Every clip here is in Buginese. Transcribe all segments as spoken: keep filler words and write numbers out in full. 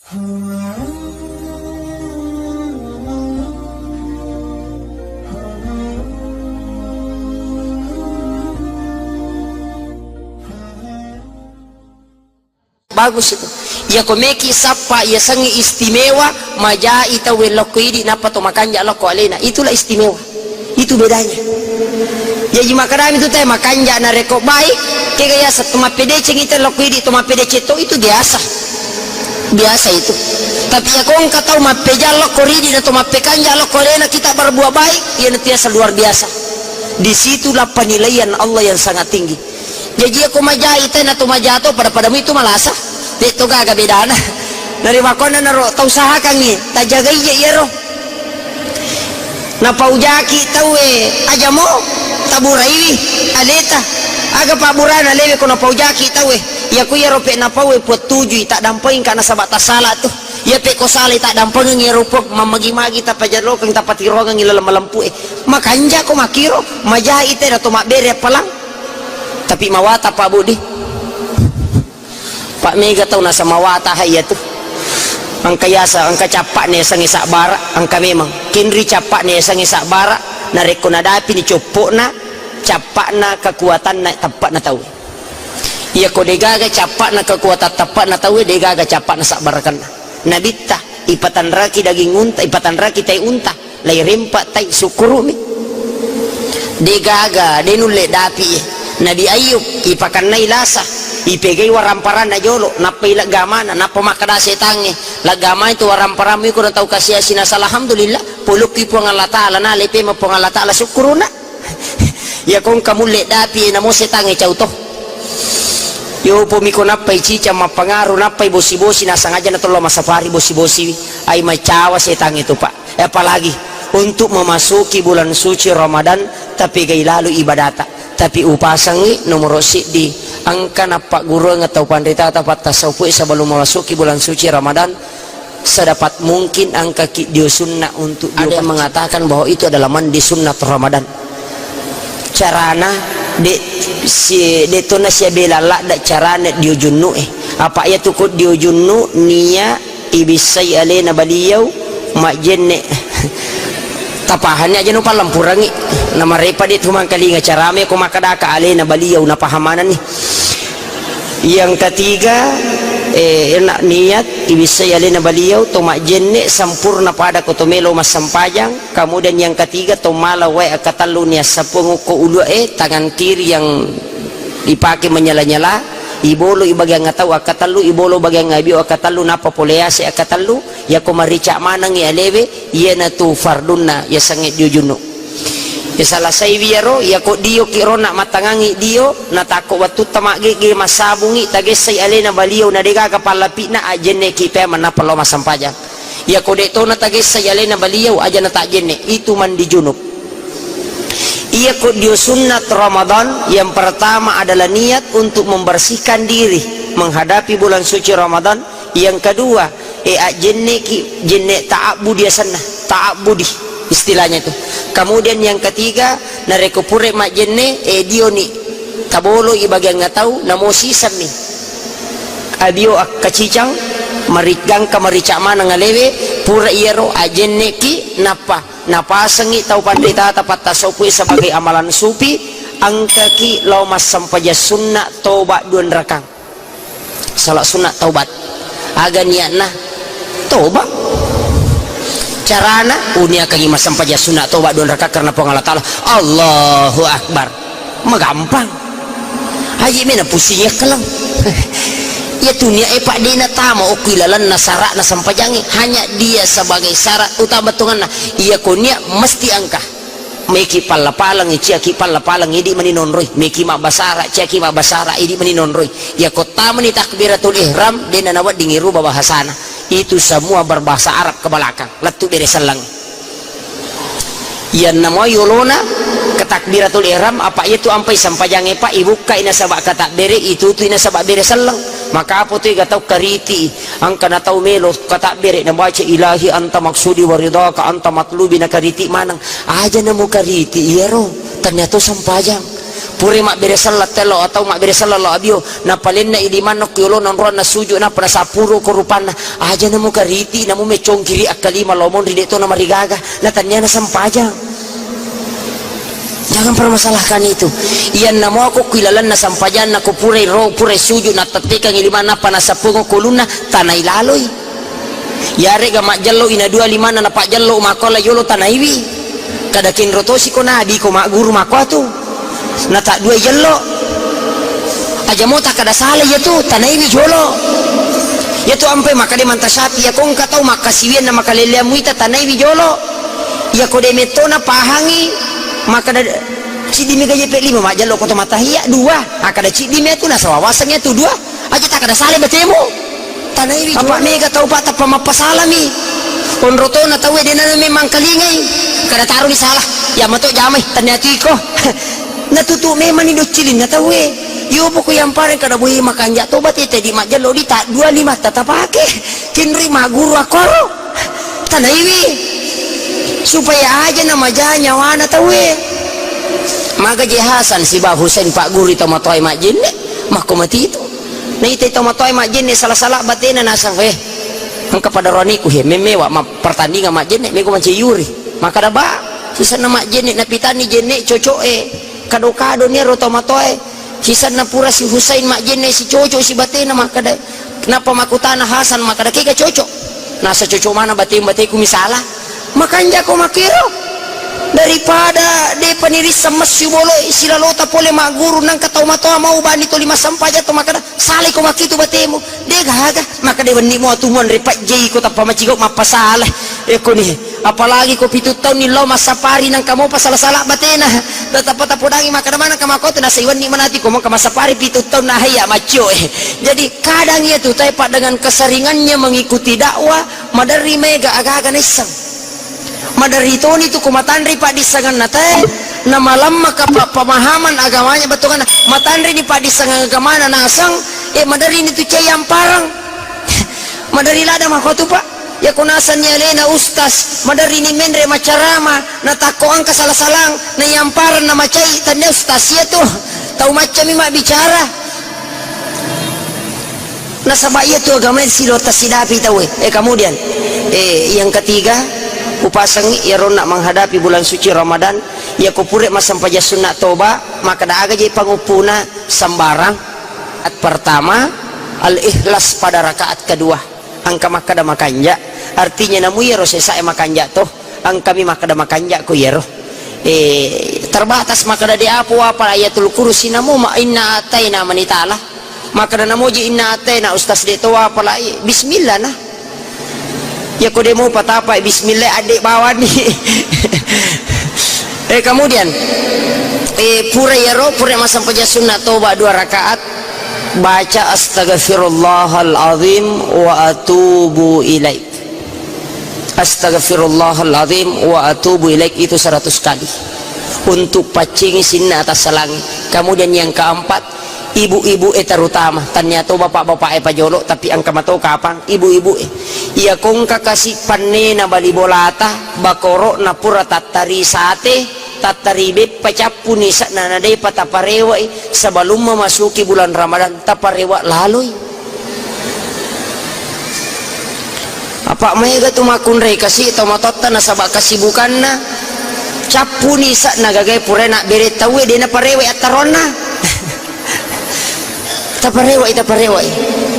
Bagus itu. Iyako meki sappa, iya sengngi istimewa, majai tauwe lokko idi, nappa to makanja lokko alena. Itulah istimewa. Itu bedanya. Jaji makadami tu te makanja narekko baik, kega yaseng to mappedeceng ita lokko idi, to mappedeceng to itu biasa. Biasa itu. Tapi iyako engka tau mappejang lokko ridi na to mappekanja lokko alena, kita berbuat baik, iya nanti yaseng luar biasa. Disitulah penilaian Allah yang sangat tinggi. Jaji iyako majai te na to majato pada-pada mu itu malasa. De to gaga bedana. Narimakkuannanaro tausahakangngi, tajagai je iyaro. Napaujaki tauwe, ajamo taburaiwi aleta. Aga pabburana lewe ko napaujaki tauwe. Iyako iyaro pe napauwe puattujui, taddampengka nasaba tasala tu. Iya pe ko salai taddampengeng iyaro puang, mammagi-magi tapajalokeng, tapatirongengi laleng malempu'e. Makanja ko makkiro, majai te na to mabbere appalang. Tapi mawata Pak Budi. Pak mega tau nasa mawata hai iyatu. Engka yasa, engka cappa'na yasengnge sabbara, engka memang. Kenri cappa'na yasengnge sabbara, narekko nadapini coppo'na, cappa'na kekuatanna teppa'na tau. Iyako degaga cappa'na kekuatan teppa'na tauwe, degaga cappa'na sabbarakenna. Nabitta ipatanraki daging unta, ipatanraki tai unta, lairempa tai sukkuru'mi. Degaga, de nulle dapi. Nabi Ayub ipakannai lasa, ipegai waramparanna jolo, nappa ileggamana, nappa makkeda setangnge, leggamai tu waramparammu iko na tau kasiasi nasala, alhamdulillah, polokki Puang Allah Ta'ala, na lepe ma Puang Allah Ta'ala sukkuru'na. Iyako engka mulle dapi, namo setangnge cau to. Yopo miko nappai cicang mappangaru, nappai bosi-bosi, nasang aja na tollo masafari bosi-bosiwi. Ai macawa setangnge tu, Pak. Eh, apalagi untuk memasuki bulan suci Ramadan, tapi gai lalu ibadata. Tapi upasangngi nomoro siddi, engka nappagguruang tau panritata pattasaupu'e sebelum memasuki bulan suci Ramadan, sedapat mungkin engkaki dio sunna untuk dio. Ada yang mengatakan bahwa itu adalah mandi sunnat Ramadan. Carana de si, de tona siabela ladda carana dio junnu e. Apa iya tu ko dio junnu nia ibissai alena baliau majjenne. Tapahanni aja nu pallampurangi. Namarepa de tu mangkalinga carame ko makadaka alena baliau napahamananni. Yang ketiga, eh, enak niat, ibissai alena baliau, to majjenne, sempurna pada ko to melo massempajang. Kemudian yang ketiga, to mala wae akkatellu nia sappuang ko ulue, tangan kiri yang dipakai menyala-nyala, ibolo i bagian atau akkatellu, ibolo bagian abio akkatellu, nappa pole yase akkatellu, yako marica manengi alewe, iyanatu fardunna yasengnge dio junnu. Iya salasaiwi iyaro, iyako dio ki rona mattangangi dio, natakko wattutta maggegge massabungi, tagessai alena baliau na degaga pallapi'na, ajjenne ki pea manappa lao massempajang. Iyako de tona tagessai alena baliau, aja na tajjenne, itu mandi junub. Iyako dio sunnat Ramadan, yang pertama adalah niat untuk membersihkan diri menghadapi bulan suci Ramadan, yang kedua, eh, ajjenneki, jenne ta'abbudi asenna, ta'abbudi istilahnya itu. Kemudian yang ketiga, narekko pura majjenne, eh, dioni taboloi bagian atau namo sisemmi. Abio akkacicang, marigangka marica maneng alewe, pura iyaro ajjenneki, nappa napasengi tau panritata pattasopui sebagai amalan supi, engkaki lao massempajang sunna toba dua rakang. Salat sunat taubat. Aga niatna? Toba. Carana, uniakangi massempajang sunat toba dua rakaat karena Puang Allah Ta'ala. Allahu Akbar. Magampang. Aji mena pusing ya keleng. Ya tu niat e, Pak, dena tama okui lalanna syaratna sempajangi. Hanya dia sebagai syarat utama tonganna. Iya ko niat mesti angka. Meki palla-palangi, ciaki palla-palangi, idi mani nonroi. Meki mabbasara, ciaki mabbasara, idi mani nonroi. Iya ko tamani takbiratul ihram, dena naweddingi ruba bahasana. Itu semua berbahasa Arab ke belakang. Lettu bere selleng. Iyanna mo yolona ke takbiratul ihram, apa iya tu ampai sempajange, Pak, ibukkai nasaba kata bere, itu tu nasaba bere selleng. Maka apa tu iga tau kariti, angka na tau melo kata bere, nabaca ilahi anta maksudi wa ridhaka anta matlubi, na kariti maneng. Aja na mukariti iyaro, ternyata sempajang. Pura mabbere selleng tello atau mabbere selleng lo abio, napalenna i limanna ko yolona onroanna sujud, nappa nasappuro ko rupanna. Aja namu kariti, namu meccongkiri akkalima lo monri, de to namarigaga, na tania nasempajang. Jangan permasalahkan itu. Iyanna moko ku ilalenna sempajanna, ko purai ro, purai sujud, natettekang i limanna, nappa nasappuro ko ulunna, tanai laloi. Yarega majjello ina dua limanna napajjello makola yolo tanaiwi. Kada kenro tosi ko nabi ko magguru makoatu. Na tak dua jello. Aja mota kada salah iya tu, tanaiwi jolo. Iya tu ampai makkada manta syafi, iya ko engka tau makkasiwian na makaleleang muita, tanaiwi jolo. Iya ko de metto na pahangi, makkada ciddi mega jepe lima majjello ko to matahia dua. Akkada ciddi me tu nasawawasang iya tu dua. Aja takkada salai batemu. Tanaiwi apa mega tau, Pak, tappa mappasalami. Onro tona tauwe dena memang kalingai. Kada taroni salah. Ya mato jamai, tania tu iko. Natutu memang ni doccilinna tauwe. Yo poko yang pareng kada boe makanja to bate tadi majjello di tak dua lima tata pake. Kinri maguru akoro. Tanaiwi. Supaya aja na maja nyawana tauwe. Maga je Hasan siba Husain, Pak Guru, to matoai majjenne. Makko mati itu. Naitai tau matoae majjenne sala-sala batena naseng, "Eh, engka pada roaniku he, memmewa ma-, pertandingan majjenne, mego manceyuri." Makkada ba, sisenna majjenne napitanni jenne coco'e. Kado-kado niaro tau matoae. Sisenna pura si Husain majjenne si cocok si batena makkada. Nappa makkutana Hasan makkada, "Kega cocok?" Nasa cocok mana batemu, bateku misala. Makanja ko makkero. Daripada depa nirisseng messu boloi silalota pole magguru, nangka tau matoa mau bani toli massempajang to makkada, "Salai ko makkitu batemu." De gaga, makkada wenni mo atu monre pajjei ko tappa macigau mappasala. Eko ni, apalagi ko pitu taunni lao massapari nangka mopa sala-sala batena. Tetappa tapodangi makkada maneng ka makotu nasai wenni manati ko mengka massapari pitu taun nahaya maccio e. Jadi kadang iya tu tae pa dengan keseringannya mengikuti dakwah, maderri mega aga-aga naisseng. Maderri toni tu ko matanri paddissenganna tae, na malamma ka pa-, pemahaman agamanya bettuanna. Matanri ni paddissengan agamana naseng, e maderri ni tu cai amparang. Maderri lada mako tu, Pak. Ya ko naseng ni alena ustaz, maderri ni menre macarama, na takko engka sala-salang, na yamparang na macai, tanda ustaz iya tu. Tau maccami mabbicara. Nasaba iya tu agama silo tasidapi tauwe. Eh, kemudian, eh, yang ketiga, upasengi iyaronna menghadapi bulan suci Ramadan, iya ko pura massempajang sunna toba, makkada aga je panguppuna sembarang. At pertama, al-ikhlas pada rakaat kedua. Engka makkada makanja, artinya namu iyaro sesae makanja to. Engkami makkada makanja ko iyaro. Eh, terbatas makkada de apa wapala Ayatul Kursi, namu ma inna ataina manitala. Makkada namoji inna ataina, ustaz, de to wapalai, bismillah na. Ya ko de mo patapa bismillah adde bawani. Eh, kemudian, eh, pura yaro, pura massempajang sunna toba dua rakaat, baca astaghfirullahalazim wa atubu ilaik. Astaghfirullahalazim wa atubu ilaik itu seratus kali. Untuk paccingi sinna atas salangi. Kemudian yang keempat, ibu-ibu e terutama. Tania to bapak-bapak e pajolo, tapi engka mato kapang ibu-ibu e. Iya kongka kasi pannena bali bolata, bakoro na pura tattari sate, tattari beppa cappuni sakna na depa taparewai sebelum memasuki bulan Ramadan, taparewa laloi. Apa maega tu makkunrai kasi tomatoatta nasaba kesibukanna cappuni sakna gagai purai nabbere tauwe de naparewai attaroanna. Taparewai, taparewai.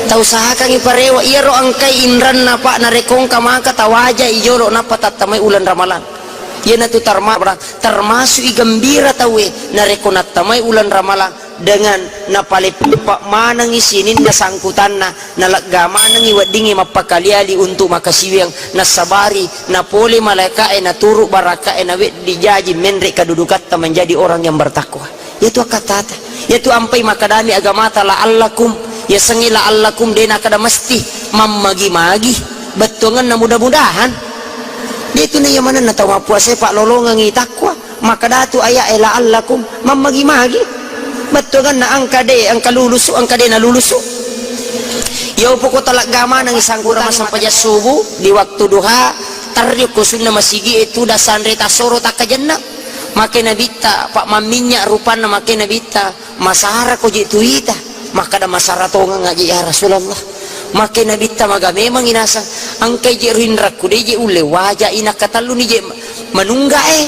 Tausahakangi parewa iyaro engkai inranna, Pak, narekko engka maka tawajai jolo nappa tattamai uleng Ramalang. Iyanatu tarma-, termasuk i gembira tauwe narekko nattamai uleng Ramalang. Dengan napaleppa manengi sininna sangkutanna, nalegga manengi weddingngi mappakali-ali untuk makasiwiang, nassabari, napole malaeka'e, naturu baraka'e, naweddi jaji menre kadudukatta menjadi orang yang bertakwa. Iyatu akkattata. Iyatu ampai makkadami agamata la'allakum, yasengnge la'allakum de nakkada mesti, mammagi-magi, bettuangenna mudah-mudahan. De tu naiya manenna tau mappuasae, Pak, lolongengngi takwa. Makkadatu aya'e la'allakum, mammagi-magi. Bettuangenna engka de, engka lulusu, engka de nalulusu. Iya upoko talagga manengngi sangkura massempajang subuh di waktu duha, tarri ko sunna masigi e tudang sanre tassoro takkajenna. Make Nabitta, pa mamminnya rupanna, make Nabitta, "Masara ko je tuita?" Makkada, "Masara tongeng aja, ya Rasulullah." Make Nabitta, "Maga memang inasang, engkai je rinrakku, de je ulle waja ina katalluni je manungga e.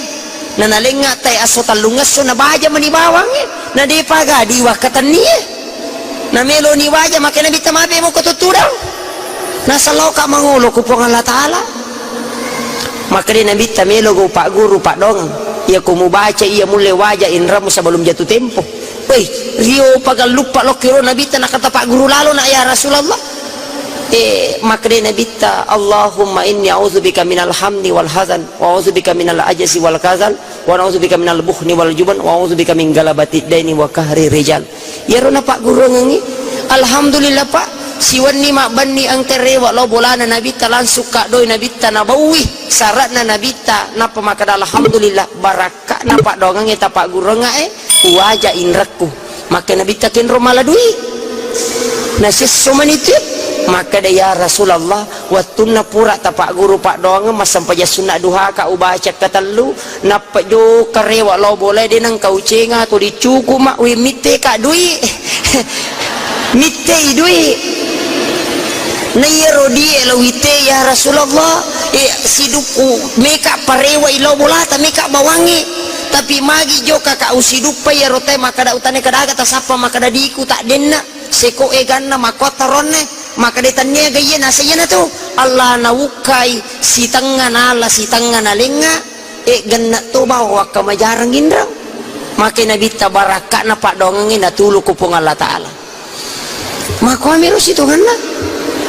Na nalengnga tai asso tallung esso na baja mani bawang e, na depa gadi wakkatenni e." Nameloni waja, make Nabitta, "Mabe moko tuttudang. Nasalloka mangolo ku Puang Allah Ta'ala." Makkeda Nabitta, "Melo go pagguru paddoangeng. Iya ko mubaca iya mulle waja inramu sebelum jatuh tempo." Wei, rio pagalluppa lokki ro Nabitta, nakata pagguru lalo na, "Ya Rasulullah." Eh, makkeda Nabitta, "Allahumma inni a'udzubika minal hamni wal hazan, wa a'udzubika minal ajzi wal kasal, wa a'udzubika minal bukhni wal juban, wa a'udzubika min galabatid daini wa qahrir rijal." Iyaro napagguruangengngi, "Alhamdulillah, Pak, siwenni mabbenni engka rewe lao bolana Nabitta, langsung kaddoi Nabitta, nabaui sara'na Nabitta, nappa makkeda, 'Alhamdulillah, barakka'na paddoangengnge tapagguruangnga e, uwaja inrekku.'" Makkeda Nabitta, "Kenro mala dui?" Nasiesso mani tu, makkeda, "Ya Rasulullah, wettunna pura tapagguru paddoangeng, massempajang sunna duhaka ubaca katellu, nappa jokka rewe lao bolae, de nengka ucenga ko dicuku ma, wi mitte ka dui." Mitte i dui. Na iyaro die lo wite, "Ya Rasulullah, eh, sidukku meka parewa i lao bolata, meka bawangnge. Tapi magi jokka ka usiduppa iyaro tae makkeda utane kadaga tasappa makkeda diku tak denna." Seko eganna makkuatta ronne, makkeda tannia ga iye nasa iyana tu. Allah nawukkai sitengnga nala, sitengnga nalengnga, e genna to bawa wakkamajareng inreng. Make Nabitta barakka'na paddoangengnge natulu ku Puang Allah Ta'ala. Makkuami ro sitongenna.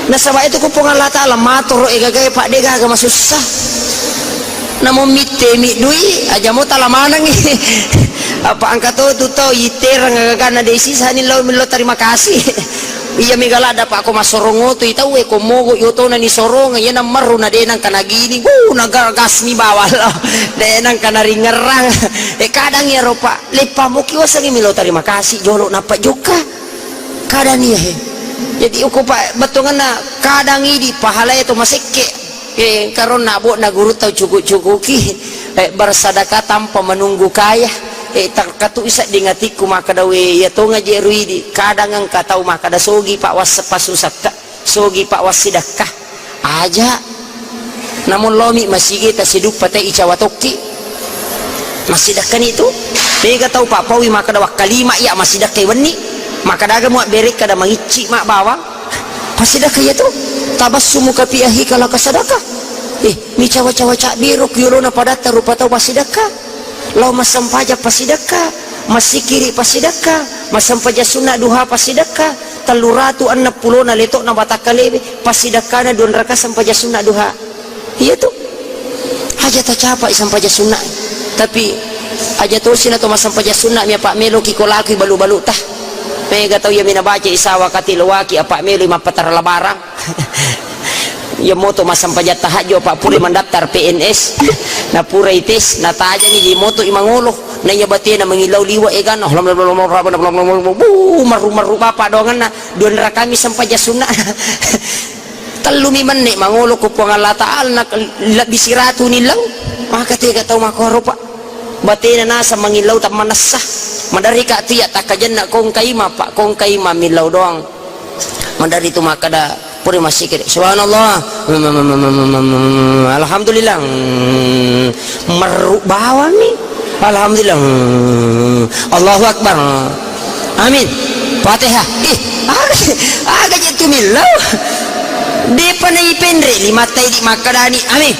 Nasaba itu ku Puang Allah Ta'ala matoro egagae padde gaga masussa. Namo mitte mi dui, aja mo tala manengngi. Apa engka to tu tau itereng gagana de sisani lao millau terima kasih. Iya mega ladda pa ko masorong oto i tau e, ko mogo i otona ni sorong, iya nammaru na de nangka nagini, wuh, naga-, gas mi bawang lo. De nangka naringerang. E kadang iyaro pa, leppa moki wasengi millau terima kasih jolo nappa jokka. Kadang iya he. Jadi uku pa bettuangenna kadang idi pahalae to masekke. Eh, karonna abbo'na guru tau cuku-cukuki, eh, bersedekah tanpa menunggu kaya. Eh, terkatu isedding atikku makkeda, "We, iya tonga je ruidi, kadang engka tau makkeda, 'Sogi, Pak, was-, pasusakka, sogi, Pak, wassidekka.'" Aja. Namun lomi masigi tasiduppa te icawa tokki. Massidekkani tu. Tega tau pappaui makkeda, "Wakkalima iya massidekkai wenni." Makkadaga mua berekka da mangicci ma bawang. Passidekka iya tu. "Tabassumuka fi akhika laka sadakah." Eh, micawa-cawa cabbiro ku yolona padatta rupa tau passidekka. Lao massempajang passidekka, massikiri passidekka, massempajang sunna duha passidekka, tellu ratu enneng pulona leto'na watakkalewe passidekkana dua raka sempajang sunna duha. Iya tu. Aja tacapai sempajang sunna. Tapi aja tosi na to massempajang sunna mi apa meloki ko lakui balu-balu ta. Mega tau iya mina baca isawa kati loaki apa meloi mappatara labarang. Iya moto massempajang tahajud apa pura mandaftar P N S. Na pura ites, na tajani di moto imangolo. Na iya batena mangillau liwa egana. Buh, marru-marru bapa doanganna. Dua rakami sempajang sunna. Tellumi menne mangolo ko Puang Allah Ta'ala, na lebbi siratu nillau. Maka tega tau makkoro, Pak. Batena naseng mangillau tammanessa. Maderri ka tu iya takkajenna kongka ima, Pak, kongka ima millau doang. Maderri tu makkada pura massikiri, "Subhanallah. Alhamdulillah." Merru bawami. "Alhamdulillah. Allahu Akbar. Amin. Fatihah." Ih, aga, aga je tu millau. Depa na ipenre lima tai di makkadani, "Amin."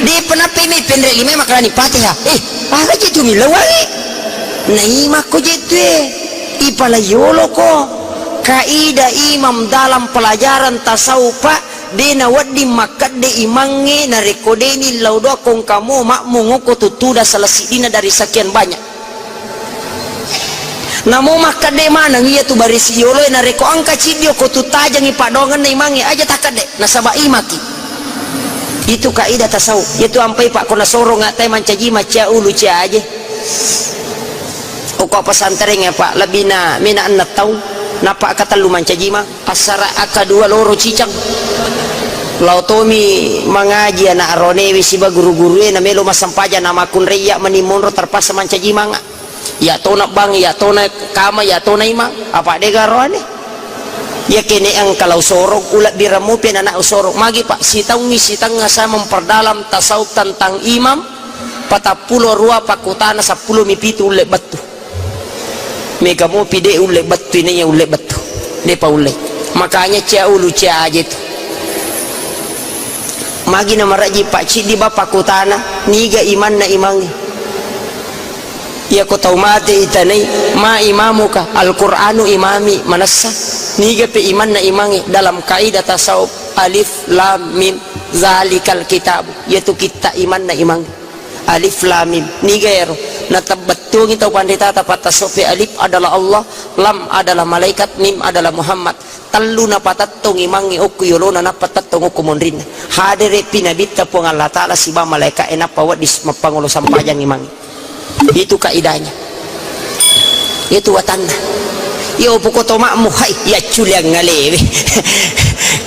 Depa na peme penre lima makkadani, "Fatihah." Ih, aga je tu millau wangi. Na imakko je tu e. Ipala yolo ko. Kaidah imam dalam pelajaran tasawuf, Pak. De nawedding makkedde imangnge narekko de nillau doa kongkamo makmungo ko tuttuda salah siddina dari sekian banyak. Namo makkedde maneng iya tu barisi yoloe narekko engka ciddio ko tuttajangi paddoangenna imangnge aja takkedde nasaba imaki. Itu kaidah tasawuf. Iya tu ampai Pak ko nasorong atai mancaji macca ulu cia aje. Okko pesantren ya Pak, lebbi na mena enneng taung, nappa katellu mancaji ma. Assara akkadua loro cicang. Lao tomi mangaji anak ronewe siba guru-gurue, namelo massempajang, namakkunrai iya mani monro terpaksa mancaji imang. Iya tona bang, iya tona kama, iya tona imang. Apa dega roane? Iya kene engka lao sorong, ulabbi ramupi anak usorong. Magi, Pak, sitaungi sitengnga saya memperdalam tasawuf tentang imam, patappulo rua pakkutana, seppulo mi pitu ulle bettu. Mega mopi de ulle bettu, inaiya ulle bettu. De pa ulle. Makanya cia ulu cia aje tu. Magi na maraji Pak Ciddi ba pakkutana, niga imanna imangnge? Iya ko tau mate itanai, ma imamuka, Al-Qur'anu imami, manessa. Niga pe imanna imangnge dalam kaidah tasawuf, alif lam mim, zalikal kitabu. Iya tu kitta imanna imangnge. Alif lam mim. Niga ero? Natebbettuangi tau panritata pattasawuf, alif adalah Allah, lam adalah malaikat, mim adalah Muhammad. Tellu napatettong imangnge okko yolona, nappa tettong okko monrinna. Hadere pi nabitta Puang Allah Ta'ala siba malaika'e, nappa wedding mappangolo sampajang imangnge. Itu kaidahnya. Itu watanna. Iyo puko to makmu, hai, iya culiang ngalewe.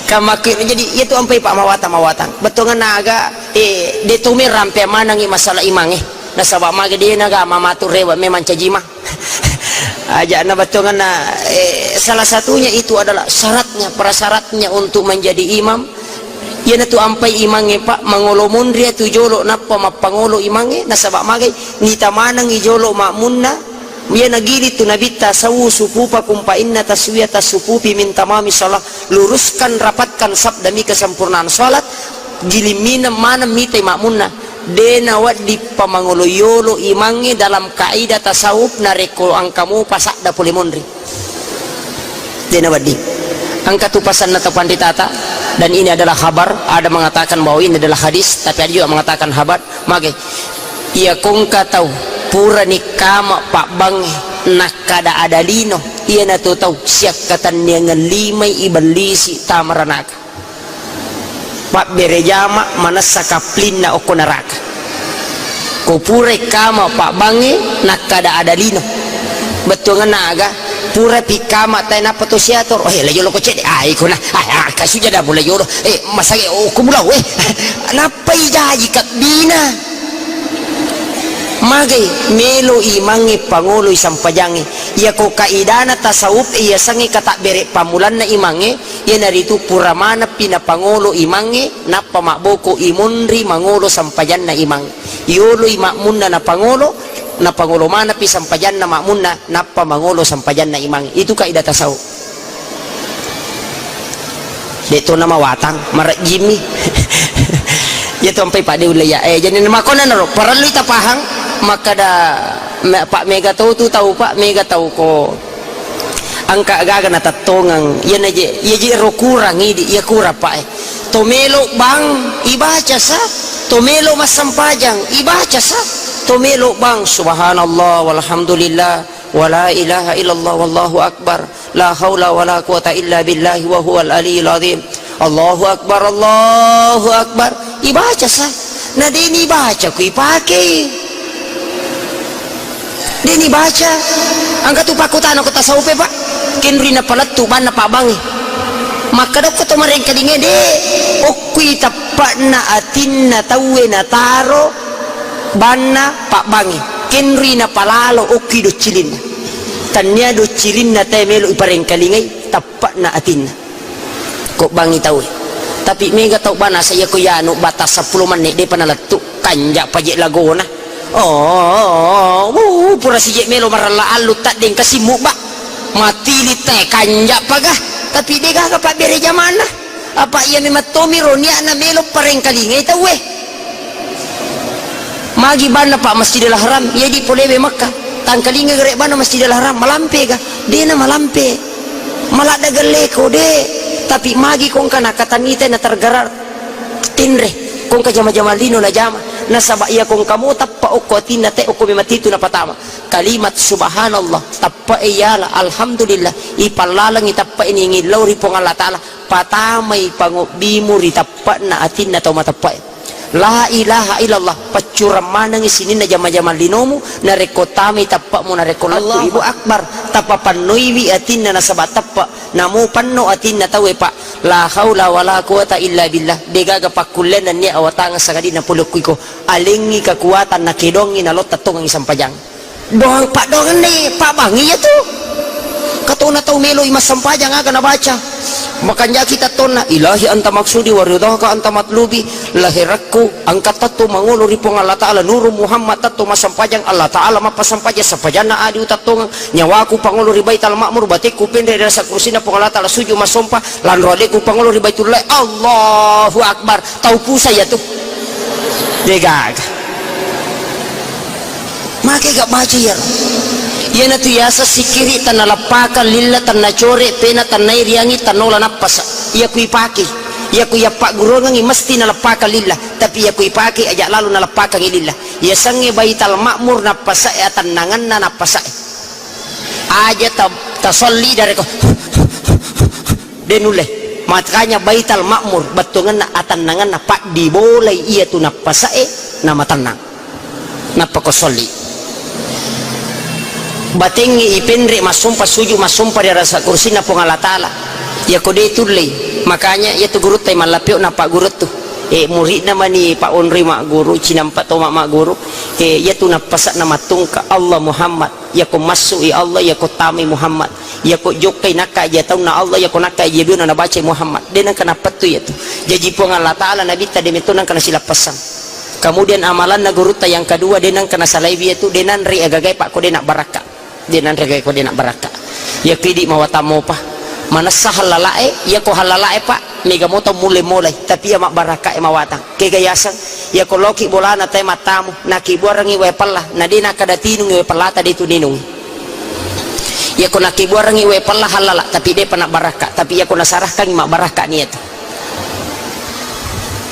Kamakku, jadi iya tu ampai Pak mawatang-mawatang. Bettuanganna aga, eh, de to me rampe manangi masalah imangnge. Nasaba mage de naga mamatu rewa memang caji imang. Aja na bettuanganna, eh, salah satunya itu adalah syaratnya, prasyaratnya untuk menjadi imam. Iyanatu ampai imangnge, Pak, mangolo monri tu jolo nappa mappangolo imangnge, nasaba magai nita manengi jolo makmunna. Iya nagili tu nabitta, sawu sufufakum fa inna taswiyata sufufi min tamami shalah. Luruskan, rapatkan saf demi kesempurnaan salat. Giling mineng maneng mitai makmunna. De nawedding pamangolo yolo imangnge dalam kaidah tasawuf narekko engka mopa sadda pole monri. De nawedding. Engka tu pasanna tau panritata, dan ini adalah khabar, ada mengatakan bahwa ini adalah hadis, tapi ada juga mengatakan khabar. Mage, iya ko engka tau purani kama pabbangnge nakkada ada lino, iyanatu tau siakkatenniangeng limai ibellisi tamaranaka. Pabbere jama manessa kaplinna okko naraka. Ko purai kama pabbangnge nakkada ada lino. Bettuanganna aga? Pura pi kama tae nappa to siator. Oh, eh, la jolo ko cedde. Ah, iko na. Ah, ah, kasu jada pula jolo. Eh, masage, oh, ko mula, eh. Nappai jaji kabbina. Magai melo imangnge pangoloi sampajangnge. Iya ko kaidana tasawuf, iya sangnge katabbere pammulanna imangnge. Iyanaritu pura maneppi napangolo imangnge, nappa mabboko imonri mangolo sampajanna imang. Yoloi makmunna napangolo, napangolo maneppi sampajanna makmunna, nappa mangolo sampajanna imang. Itu kaidah tasawuf. De to namawatang, marejjimi. Iya to ampai Pak de ulle ya. Eh, jadi makonna naro, parellui tapahang, makkada, me-, Pak, mega tau tu tau, Pak, mega tau ko engka gaga natattongeng, iyana je, iya je ro kurang idi, iya kurang, Pak, eh. To melo bang, ibaca sa. To melo massempajang, ibaca sa. To melo bang, subhanallah, walhamdulillah, wala ilaha illallah, wallahu akbar, la haula wala quwata illa billahi wa huwal aliyul azim. Allahu akbar, Allahu akbar. Ibaca sa. Na deni baca ku ipake. Deni baca. Engka tu pakkutana ko tasawufe, Pak. Kenrui napalettu banna pabbangnge. Makkadokko to marengkalinge de, okkui tappa'na atinna tauwe nataro banna pabbangnge. Kenrui napalalo okkui doccilinna. Tannia doccilinna tae melo iparengkalingai, tappa'na atinna. Ko bangngi tauwe. Tapi mega tau bana saya ko yanu batas seppulo menit depa nalettu. Kanja paje lagona. Oh, uh, pura sije melo marella allu taddeng kasimmu ba. Matili te kanja paga. Tapi de gaga pabbere jamanna. Apa iya memang tomiro niatna melo parengkalingai tauwe. Magi banna Pak Masjidil Haram, iya di polewe Makkah. Tangkalinga gare banna Masjidil Haram, malampe ga? Dena malampe. Maladda gelleko de. Tapi magi kongka nakatanitai na tergerak tinre. Kongka jama-jama lino na jama. Nasaba iya kongka mo tappa okko atinna te okko mematitu napatama. Kalimat subhanallah, tappa e yala, alhamdulillah, ipallalengi tappa ini ngillau ri Puang Allah Ta'ala. Patamai pangobbimu ri tappa'na atinna tau mateppe'e. La ilaha illallah, paccurang manengngi sininna jama-jamang linomu, narekko tamai teppe'mu, narekko lettu Allahu ibu. Akbar, tapapennoiwi atinna nasaba teppe', namo penno atinna tauwe, Pak. La haula wala quwata illa billah, degaga pakkullean nennia awatangeng sangadinna pole okko iko, alengngi kekuatan nakedongngi nalotta tongengngi sampajang. Doang paddoangenni pabbangi iyatu. Katona tau meloi massampajang aga nabaca. Makanjaki tattonna, "Ilahi anta maksudi wa ridhaka anta matlubi." Laherakku angka tatto mangolo ri Puang Allah Ta'ala, nuru Muhammad tatto massampajang, Allah Ta'ala mappasampajang, sampajanna adi utattongeng, nyawaku pangolo ri Baital Ma'mur, batekku penre ri rasa kursinna Puang Allah Ta'ala, sujud massompa, lanro adekku pangolo ri Baitullah, Allahu Akbar, tau pusa iyatu. Degaga. Make ga baca iyaro. Iyanatu yaseng sikkiri tennaleppakang lilla, tennacore pena, tennai riangi, tennola nappasa. Iya ku ipake, iya ku yappagguruangengngi mesti naleppakang lilla, tapi iya ku ipake aja lalo naleppakangngi lilla. Yasengnge Baital Ma'mur nappasae atennangenna nappasae. Aja ta-, tasolli dareko. De nulle. Makanya Baital Ma'mur bettuangenna atennangenna paddibolai iyatu nappasae namatennang. Nappa ko solli. Batengngi ipenre massompa, suju massompa ri arasa kursinna Puang Allah Ta'ala. Iyako de tullei. Makanya iyatu gurutta mallappio nappa guruttu. E, muridna mani pa onroi magguru, cinampa toma magguru. E, iyatu nappasa'na mattungka Allah Muhammad. Iyako massu'i Allah, iyako tamai Muhammad. Iyako jokkai nakka aja taunna Allah, iyako nakka aja biona nabacai Muhammad. De nengka nappettu iyatu. Jaji Puang Allah Ta'ala nabitta de metto nengka nasilappessang. Kemudian amalanna gurutta yang kedua de nengka nasalaiwi iyatu, de nanre agagae pa ko de nabbarakka. De nanre agagae ko de nabbarakka. Iyako idi mawatang mopa. Manessa hallalae, iyako hallalae pa, mega motong mulle molai. Tapi iya mabbarakkae mawatang. Kega yaseng, iyako loki bolana tae mattamu, nakibuarengngi wae pella, na de nakkada tinungngi wae pellata de tu ninungngi. Iyako nakibuarengngi wae pella hallala, tapi depa nabbarakka, tapi iyako nasarahkangngi mabbarakka niatu.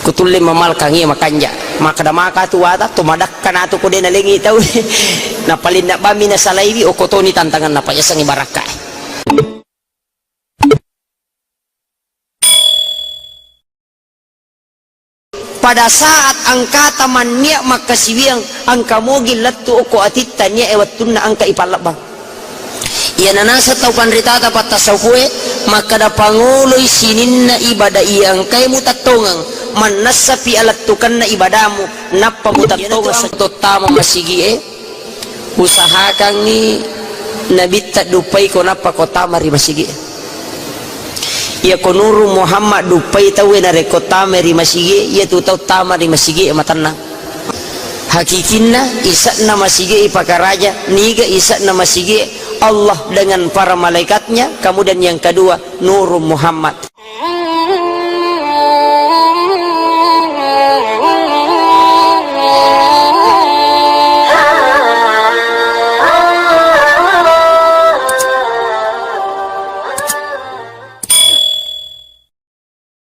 Kutulle mamalkangngi makanja. Makkada maka tu wata, to madakka natu ko de nalengi tau. Napalinna bammi nasalaiwi, okko toni tantanganna pa yasengngi barakkae. Pada saat engkata mannia makkasiwiang, engka mogi lettu okko atitta nia e wettunna engka ipallebbang. Iyana naseng tau panritata pattasawufe makkada pangoloi sininna ibadah iya engkae mutattongeng, mannessapi alettukenna ibadamu, nappa mutattongeng. Iyanatu tottama masigie. Usahakangngi nabitta duppaiko nappa ko tama ri masigi. Iyako Nuru Muhammad duppai tauwe narekko tama ri masigi, iyatu tau tama ri masigi matennang. Hakikinna ise'na masigi ipakaraja, niga ise'na masigi Allah dengan para malaikatnya, kemudian yang kedua Nuru Muhammad.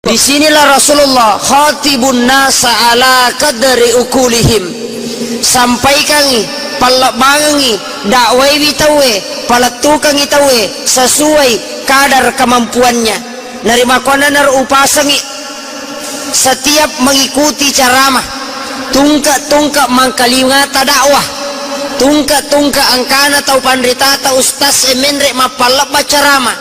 Di sinilah Rasulullah khatibun nasa ala qadri uqulihim. Sampaikangngi, pallebbangengngi, dakwaiwi tauwe, palettukangngi tauwe sesuai kadar kemampuannya. Narimakkuannanaro upasengngi setiap mengikuti ceramah, tungke-tungke mangkalingata dakwah, tungke-tungke engkana tau panritata, ustaz e menre mappallebba ceramah,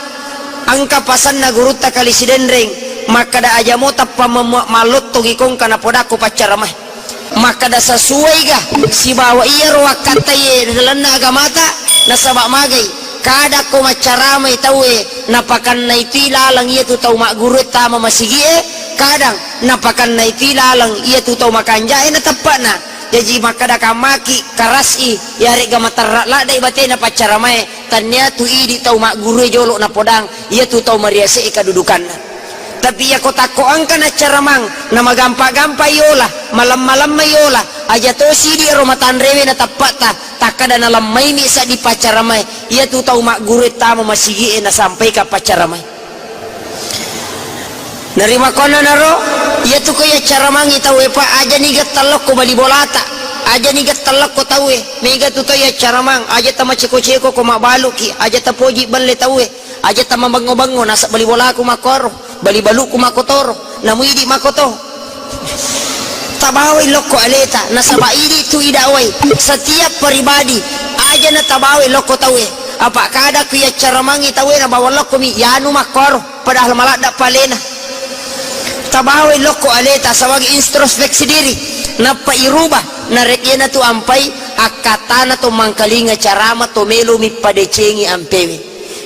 engka pasenna gurutta kali Sidenreng, makkada aja mo tappa memua-, mallottongi kongka napodakko paccaramae. Makkada sesuaiga sibawa iyaro wakkattaiye ri lalenna agamata, nasaba magai, kadang ko maccaramai tauwe, napakannai tui laleng iyatu tau maggurue tama masigie, kadang napakannai tui laleng iyatu tau makanjae na teppa'na. Jaji makkada kammaki karas'i, yaregga materra ladde batena paccaramae, tannia tu idi tau maggurue jolo napodang, iyatu tau mariase'i kadudukanna. Tapi iyako takko engka naccaramang, na magampa-gampa yola, malemma-lemma yola, aja to sidi ero matanrewe na tappa'ta, takkada nalemmaimi seddi paccaramae, iyatu tau maggurue tama masigie nasampaika paccaramae. Narimakkuannanaro, iyatu ko yaccaramangi tauwe, Pak, aja niga tellokko bali bolata, aja niga tellokko tauwe, mega tu tau yaccaramang, aja tamaceko-ceko ko mabbaluki, aja tapoji belle tauwe. Aja tamabengngo-bengngo, nasaba bali bolaku makkoro, bali baluku makkotoro, namuidi makkoto. Tabawai lokko aleta, nasaba idi tu idawai. Setiap pribadi aja natabawai lokko tauwe. Apa kada ku yaccaramangi tauwe nabawa lokko mi yanu makkoro, padahal maladda palena. Tabawai lokko aleta sebagai introspeksi diri, nappa iruba, narek-, iyanatu ampai akkatana to mangkalinga carama to melo mi padecengi ampewe.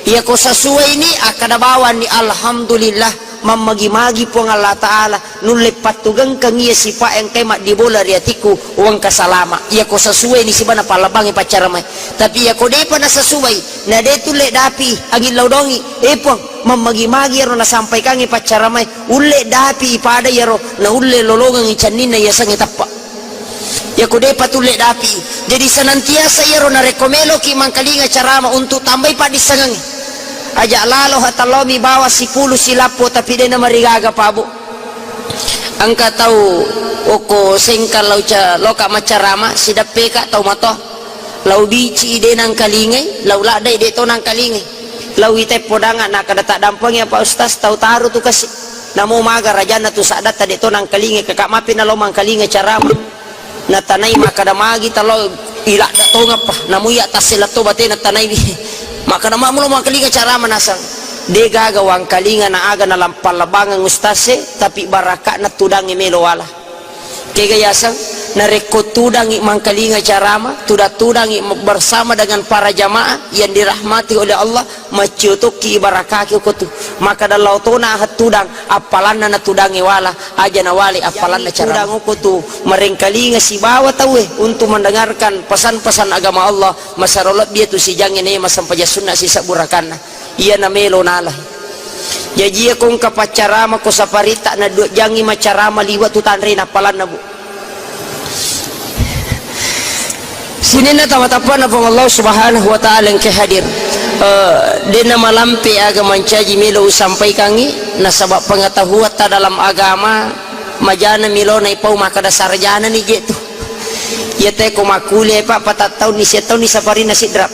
Iyako sasuwaini, akkada bawanni, "Alhamdulillah, mammagi-magi Puang Allah Ta'ala, nulle pattugengkang iya sipa'e engkae maddibola ri atikku, wengka salama." Iyako sasuwaini siba napallebbangngi paccaramae. Tapi iyako depa nasasuwai, na de tulle dapi angin laudongi, "Eh Puang, mammagi-magi iyaro nasampaikangngi paccaramae, ulle dapi ipada iyaro, na ulle lolongengngi cenninna iyasengnge tappa." Iyako depa tulle dapi. Jadi senantiasa iyaro narekko meloki mangkalinga carama untuk tambai paddissengengnge. Aja lalo hatalomi bawa sipulu silappo tapi de namarigaga pabo. Engka tau okko Sengkang lau ca-, loka maccarama, sideppeka tau matoa. Lau bici de nangkalingai, lau laddai de to nangkalingai. Lau itai podanga nakada taddampengi apa ustaz, tau taru tu kasi. Namo maga rajanna tu saddatta de to nangkalingai, kaka mapi nalo mangkalinga carama. Natanai makkada magi talo iladda tongappa, namu iya tassela to bate natanaiwi. Makkada mamulo mangkalinga carama nasang. De gaga wangkalinga na aga nalampallebangeng ustaz e, tapi barakakna tudangnge melo wala. Kega yaseng, narekko tudangi mangkalinga carama, tudang-tudangi bersama dengan para jamaah yang dirahmati oleh Allah, maccio tokki ibarakaki okko tu. Makkada lao tona aha tudang, appalanna na tudangnge wala, aja nawale appalanna carama. Tudang okko tu, marengkalinga sibawa tauwe untuk mendengarkan pesan-pesan agama Allah, masaro lebbi tu sijangnge ne massempajang sunna sisebbu rakanna. Iyana melo nala. Jaji iya ko engka paccarama ko saparitta na dua jangngi maccarama liwa tu tanre nappalanna, Bu. Sininna tama-tapana Puang Allah Subhanahu wa Ta'ala engke hadir. Eh, dena malampe aga mancaji melo usampaikangi, nasaba pengetahuatta dalam agama majana milona ipau makkada sarjana ni je tu. Iya te ko makkuliah, Pak, patattaunni, siattaunni saparinna Sidrap.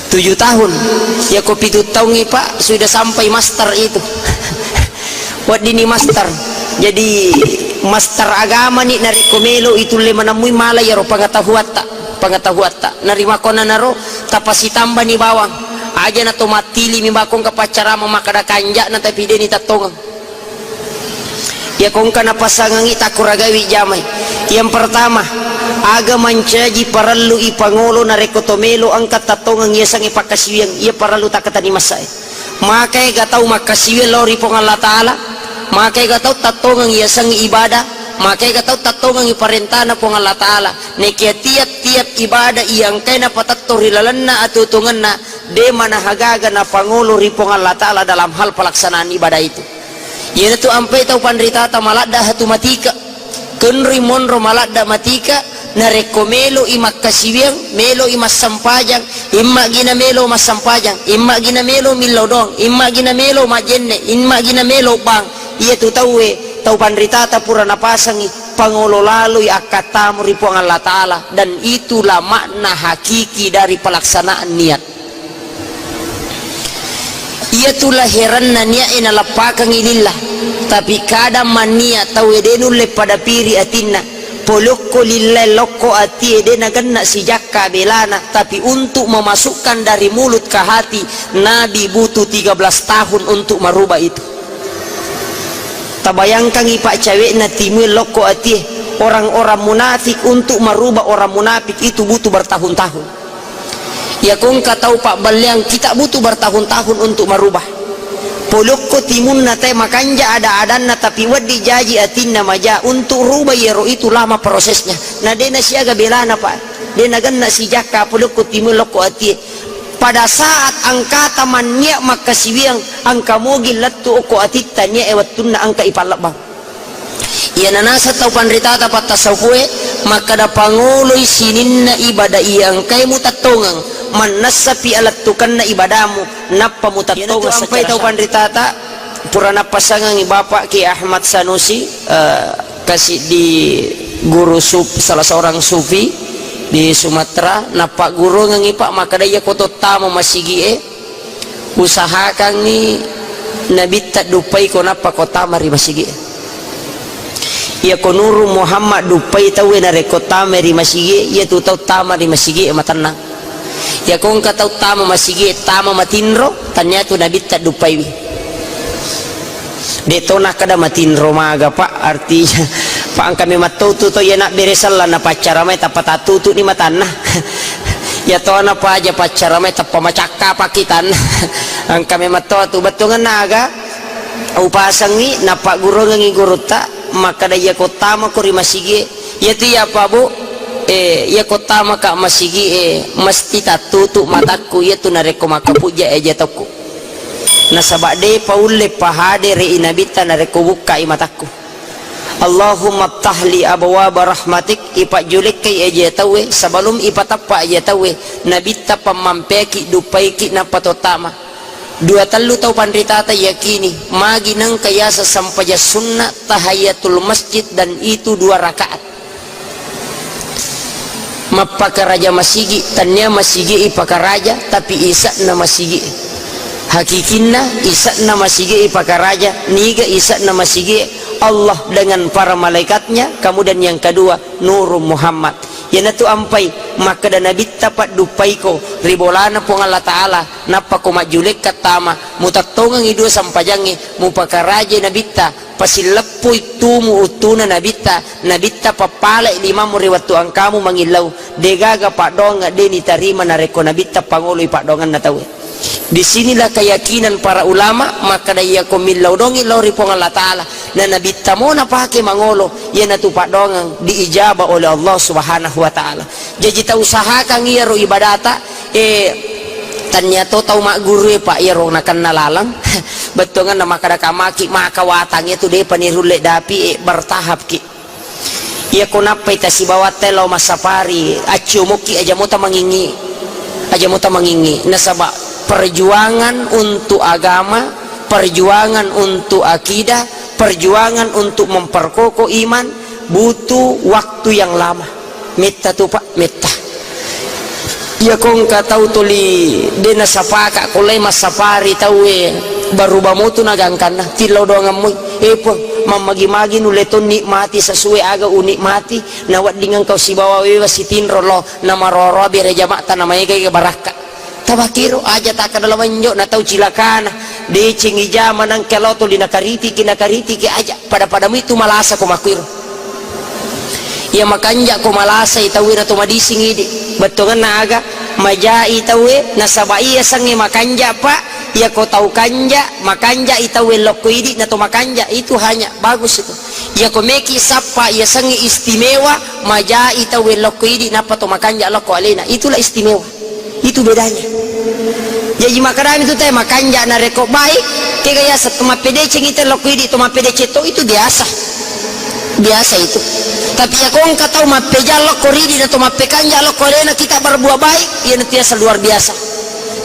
Tujuh tahun. Ya ko pitu taungngi, Pak, sudah sampai master itu. Weddini master. Jadi master agama ni narekko melo itulle manemmui mala yaro pengetahuatta, pengetahuatta. Narimakkonanaro tapasitambani bawang. Aja na to mattili mi bakong kapaccarama makkada kanja'na tapi deni tattongeng. Iya ko engka napasangangi takkuragawi jamai. Yang pertama, aga mancaji parellu ipangolo narekko to melo engka tattongeng yasengnge pakkasiwiang, iya parellu takkatani massae. Maka ega tau makkasiwiang lao ri Puang Allah Ta'ala, maka ega tau tattongeng yasengnge ibadah, maka ega tau tattongeng parentana Puang Allah Ta'ala. Nekia tiap-tiap ibadah iya engkae napatetto ri lalenna atutungenna, de manahagaga napangolo ri Puang Allah Ta'ala dalam hal pelaksanaan ibadah itu. Iyanatu ampai tau panritata maladda hatu matika. Kenrui monro maladda matika, narekko melo i makkasiwiang, melo i massempajang, imma gina melo massempajang, imma gina melo millau doang, imma gina melo majenne, imma gina melo bang. Iyatu tauwe, tau panritata pura napasangi pangolo laloi akkattamu ri Puang Allah Ta'ala, dan itulah makna hakiki dari pelaksanaan niat. Iyatu laheranna nia'e naleppakengngi lillah, tapi kadang mannia tauwe de nulle pada piri atinna, polokko lillae lokko atie de nagenna sijakka belana, tapi untuk memasukkan dari mulut ke hati, Nabi butuh tiga belas tahun untuk merubah itu. Tabayangkangngi, Pak, cawe'na timue lokko atie, orang-orang munafik untuk merubah orang munafik itu butuh bertahun-tahun. Iya ko engka tau pabballeang, kita butuh bertahun-tahun untuk merubah. Polokko timunna tae makanja ada-adanna, tapi wedding jaji atinna maja untuk rubah, iyaro itu lama prosesnya. Na de nasiaga belana, Pak. De nagenna sijakka polokko timue lokko atie. Pada saat engkata mannia makkasiwiang, engka mogi lettu okko atitta niae wettunna engka ipallabbang. Iyana naseng tau panritata pattasaufue, makkada pangoloi sininna ibadah iya engkae mutattongeng, mannessapi alettukenna ibadamu, nappa mutattongeng. Iyanatu ampai secara tau syar'i. Panritata, pura nappasangangi Bapak Kiai Ahmad Sanusi, eh, kasiddi guru suf-, salah seorang sufi di Sumatera, nappagguruangengi, Pak, makkada iya ko tottama masigi'e, usahakangngi nabitta duppaiko nappa ko tama ri masigi'e. Iyako Nurung Muhammad duppai tauwe narekko tamai ri masigie, iyatu tau tama ri masigie matennang. Iyako engka tau tama masigie, tama matinro, taniatu Nabitta duppaiwi. De' to nakkeda matinro maga, Pak, artinya, Pak, engka memang to tu to iya nabbere selleng napaccara mai tappa tattutu'ni matanna. Iya to na paja paccara mai tappa macakka pakkitanna. Engka memang to tu bettuangenna aga upasengngi nappagguruangengngi gurutta makkeda, iyako tamako ri masigie, iyatu iya, Pak, Bu, eh, iyako tamaka masigie, mesti tattutu matakku, iyatu narekko makkapujja eja tokku. Nasaba de' paulle pahadere'i Nabitta narekko bukkai matakku. Allahumma ftahli abwaba rahmatik, ipajjulekkai eje tauwe, sebelum ipatappa eje tauwe, Nabitta pammampeaki, duppaiki, nappa to tama. Dua tellu tau panritata yakini, magi nengka yaseng sempajang sunna tahiyatul masjid dan itu dua rakaat. Mappakaraja masigi, tania masigi ipakaraja, tapi ise'na masigi. Hakikinna, ise'na masigi ipakaraja, niga ise'na masigi, Allah dengan para malaikatnya, kemudian yang kedua, Nurung Muhammad. Iyanatu ampai, makkeda Nabitta, padduppaiko ri bolana Puang Allah Ta'ala, nappako majjulekka tama, mutettongengi dua sempajangnge, mupakarajai Nabitta, pasilleppui tumu uttuna Nabitta, Nabitta pappalai limammu ri wettu engkamu mangillau, degaga paddoangeng de' nitarima narekko Nabitta pangoloi paddoangenna tauwe. Di sinilah keyakinan para ulama, makkeda iyako millau dongi lao ri Puang Allah Ta'ala, na Nabitta mo napake mangolo, iyanatu paddoangeng diijabah oleh Allah Subhanahu wa Ta'ala. Jaji tausahakan iyaro ibadata, eh, tania to tau magguru, eh, Pak, iyaro nakenna laleng, bettuangenna makkeda kamaki maka watang itu de'pa nirulle dapi, eh, bertahap ki. Iyako nappai tasibawatta lao massapari, acciomokki aja mota mangingi, aja mota mangingi. Nasaba perjuangan untuk agama, perjuangan untuk akidah, perjuangan untuk memperkokoh iman butuh waktu yang lama. Metta tu, Pak, metta. Iyako engka tau tuli de' nasapaka ko lai massapari tauwe, baru bamotu nagangkanna, tillau doangammui. Eh, Puang, mammagi-magi nulle to nikmati sesuai aga unikmati, nawedding engkau sibawa wewa sitinro lo, namaroro bere jama'ta namaega-ega barakka. Tabakiro aja takkada lawenjo na tau cilakana, deceng ijama nangka lo tuli nakaritiki, nakaritiki aja, pada-padamu itu malasa ko makuiro. Iya makanja ko malasai tauwe na to madising idi. Bettuangenna aga? Majai tauwe, nasaba iya sengnge makanja, Pak. Iyako tau kanja, makanja i tauwe lokko idi na to makanja, itu hanya bagus itu. Iyako meki sappa iya sengnge istimewa, majai tauwe lokko idi nappa to makanja lokko alena. Itulah istimewa. Itu bedanya. Jaji makkadami tu teh makanja narekko baik, kega yaseng to mappedeceng itu lokko idi to mappedeceng to itu biasa. Biasa itu. Tapi ya ko engka tau mappejang lokko ridi na to mappekanja lokko alena kita berbuat baik, iya nanti biasa luar biasa.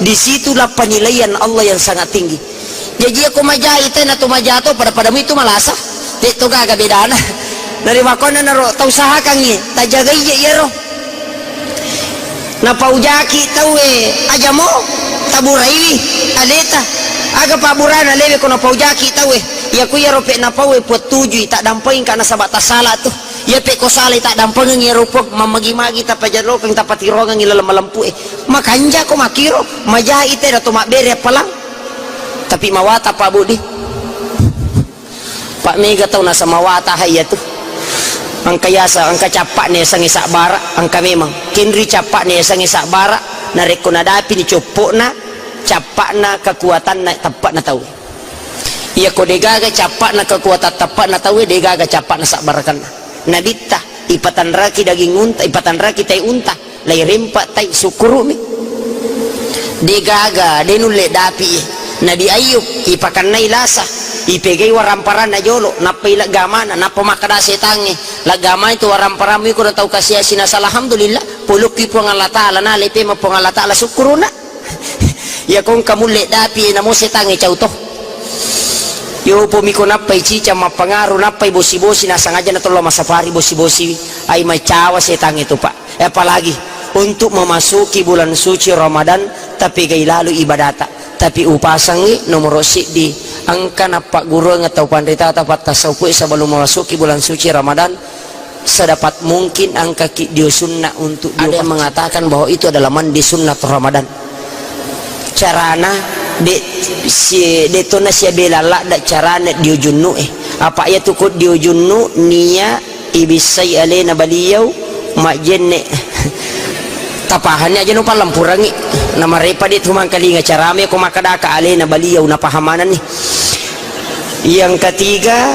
Disitulah penilaian Allah yang sangat tinggi. Jaji iyako majai tena to majato pada-padamu itu malasa. Te to gaga bedana. Nari makonna naro tau sahakangngi, tajagai je iyaro. Napaujaki tauwe ajamo, taburaiwi aleta. Aga pabburana lewe ko napaujaki tauwe. Iyaku iyaro pe napauwe puattujui, tak dampengka nasaba tasala tu. Iya pe ko salai tak dampengeng iyaro puang, mammagi-magi tapajalokeng, tapatirongengi laleng malempu e. Makanja ko makiro, majai te dato mabbere appalang. Tapi mawata Pak Budi. Pak mega tau nasa mawata hai iyatu. Engka yasa, engka cappa'na yasengnge sabbara, engka memang. Kenri cappa'na yasengnge sabbara, narekko nadapini coppokna, cappa'na kekuatanna teppa'na tau. Iyako degaga cappa'na kekuatan teppa'na tauwe, degaga cappa'na sabbarakanna. Nabitta, ipatanraki daging unta, ipatanraki tai unta. Lairempa tai sukkuru'mi. De gaga, de nulle dapi. Nabi Ayub ipakannai lasa, ipegai waramparanna jolo, nappa ileggamana, nappa makkeda setangnge, leggamai tu waramparammu iko na tau kasiasi nasala, alhamdulillah, polokki Puang Allah Ta'ala, nalai pema Puang Allah Ta'ala sukkuruna. Iya kongka mulle dapi, namo setangnge cau to. Yo, pomiko nappai cicang mappangaru, nappai bosi-bosi, nasangaja natollo masafari bosi-bosiwi. Ai macawa setangnge tu, Pak. Eh, apalagi untuk memasuki bulan suci Ramadan, tapegai lalu ibadata, Tapi upasangngi nomoro siddi, engka nappagguruang tau panritata pattasaupui sebelum memasuki bulan suci Ramadan, sedapat mungkin engkaki dio sunnah untuk dio. Ada yang mengatakan bahwa itu adalah mandi sunnah Ramadan. Carana, de, si, de tona siabela ladda carana dio junnu e. Apa iya tu ko dio junnu, nia ibissai alena baliau majjenne. Tapahanni aja no pallampurangi. Namarepa de tu mangkalinga carame ko makadaka alena baliau napaham manenni. Yang ketiga,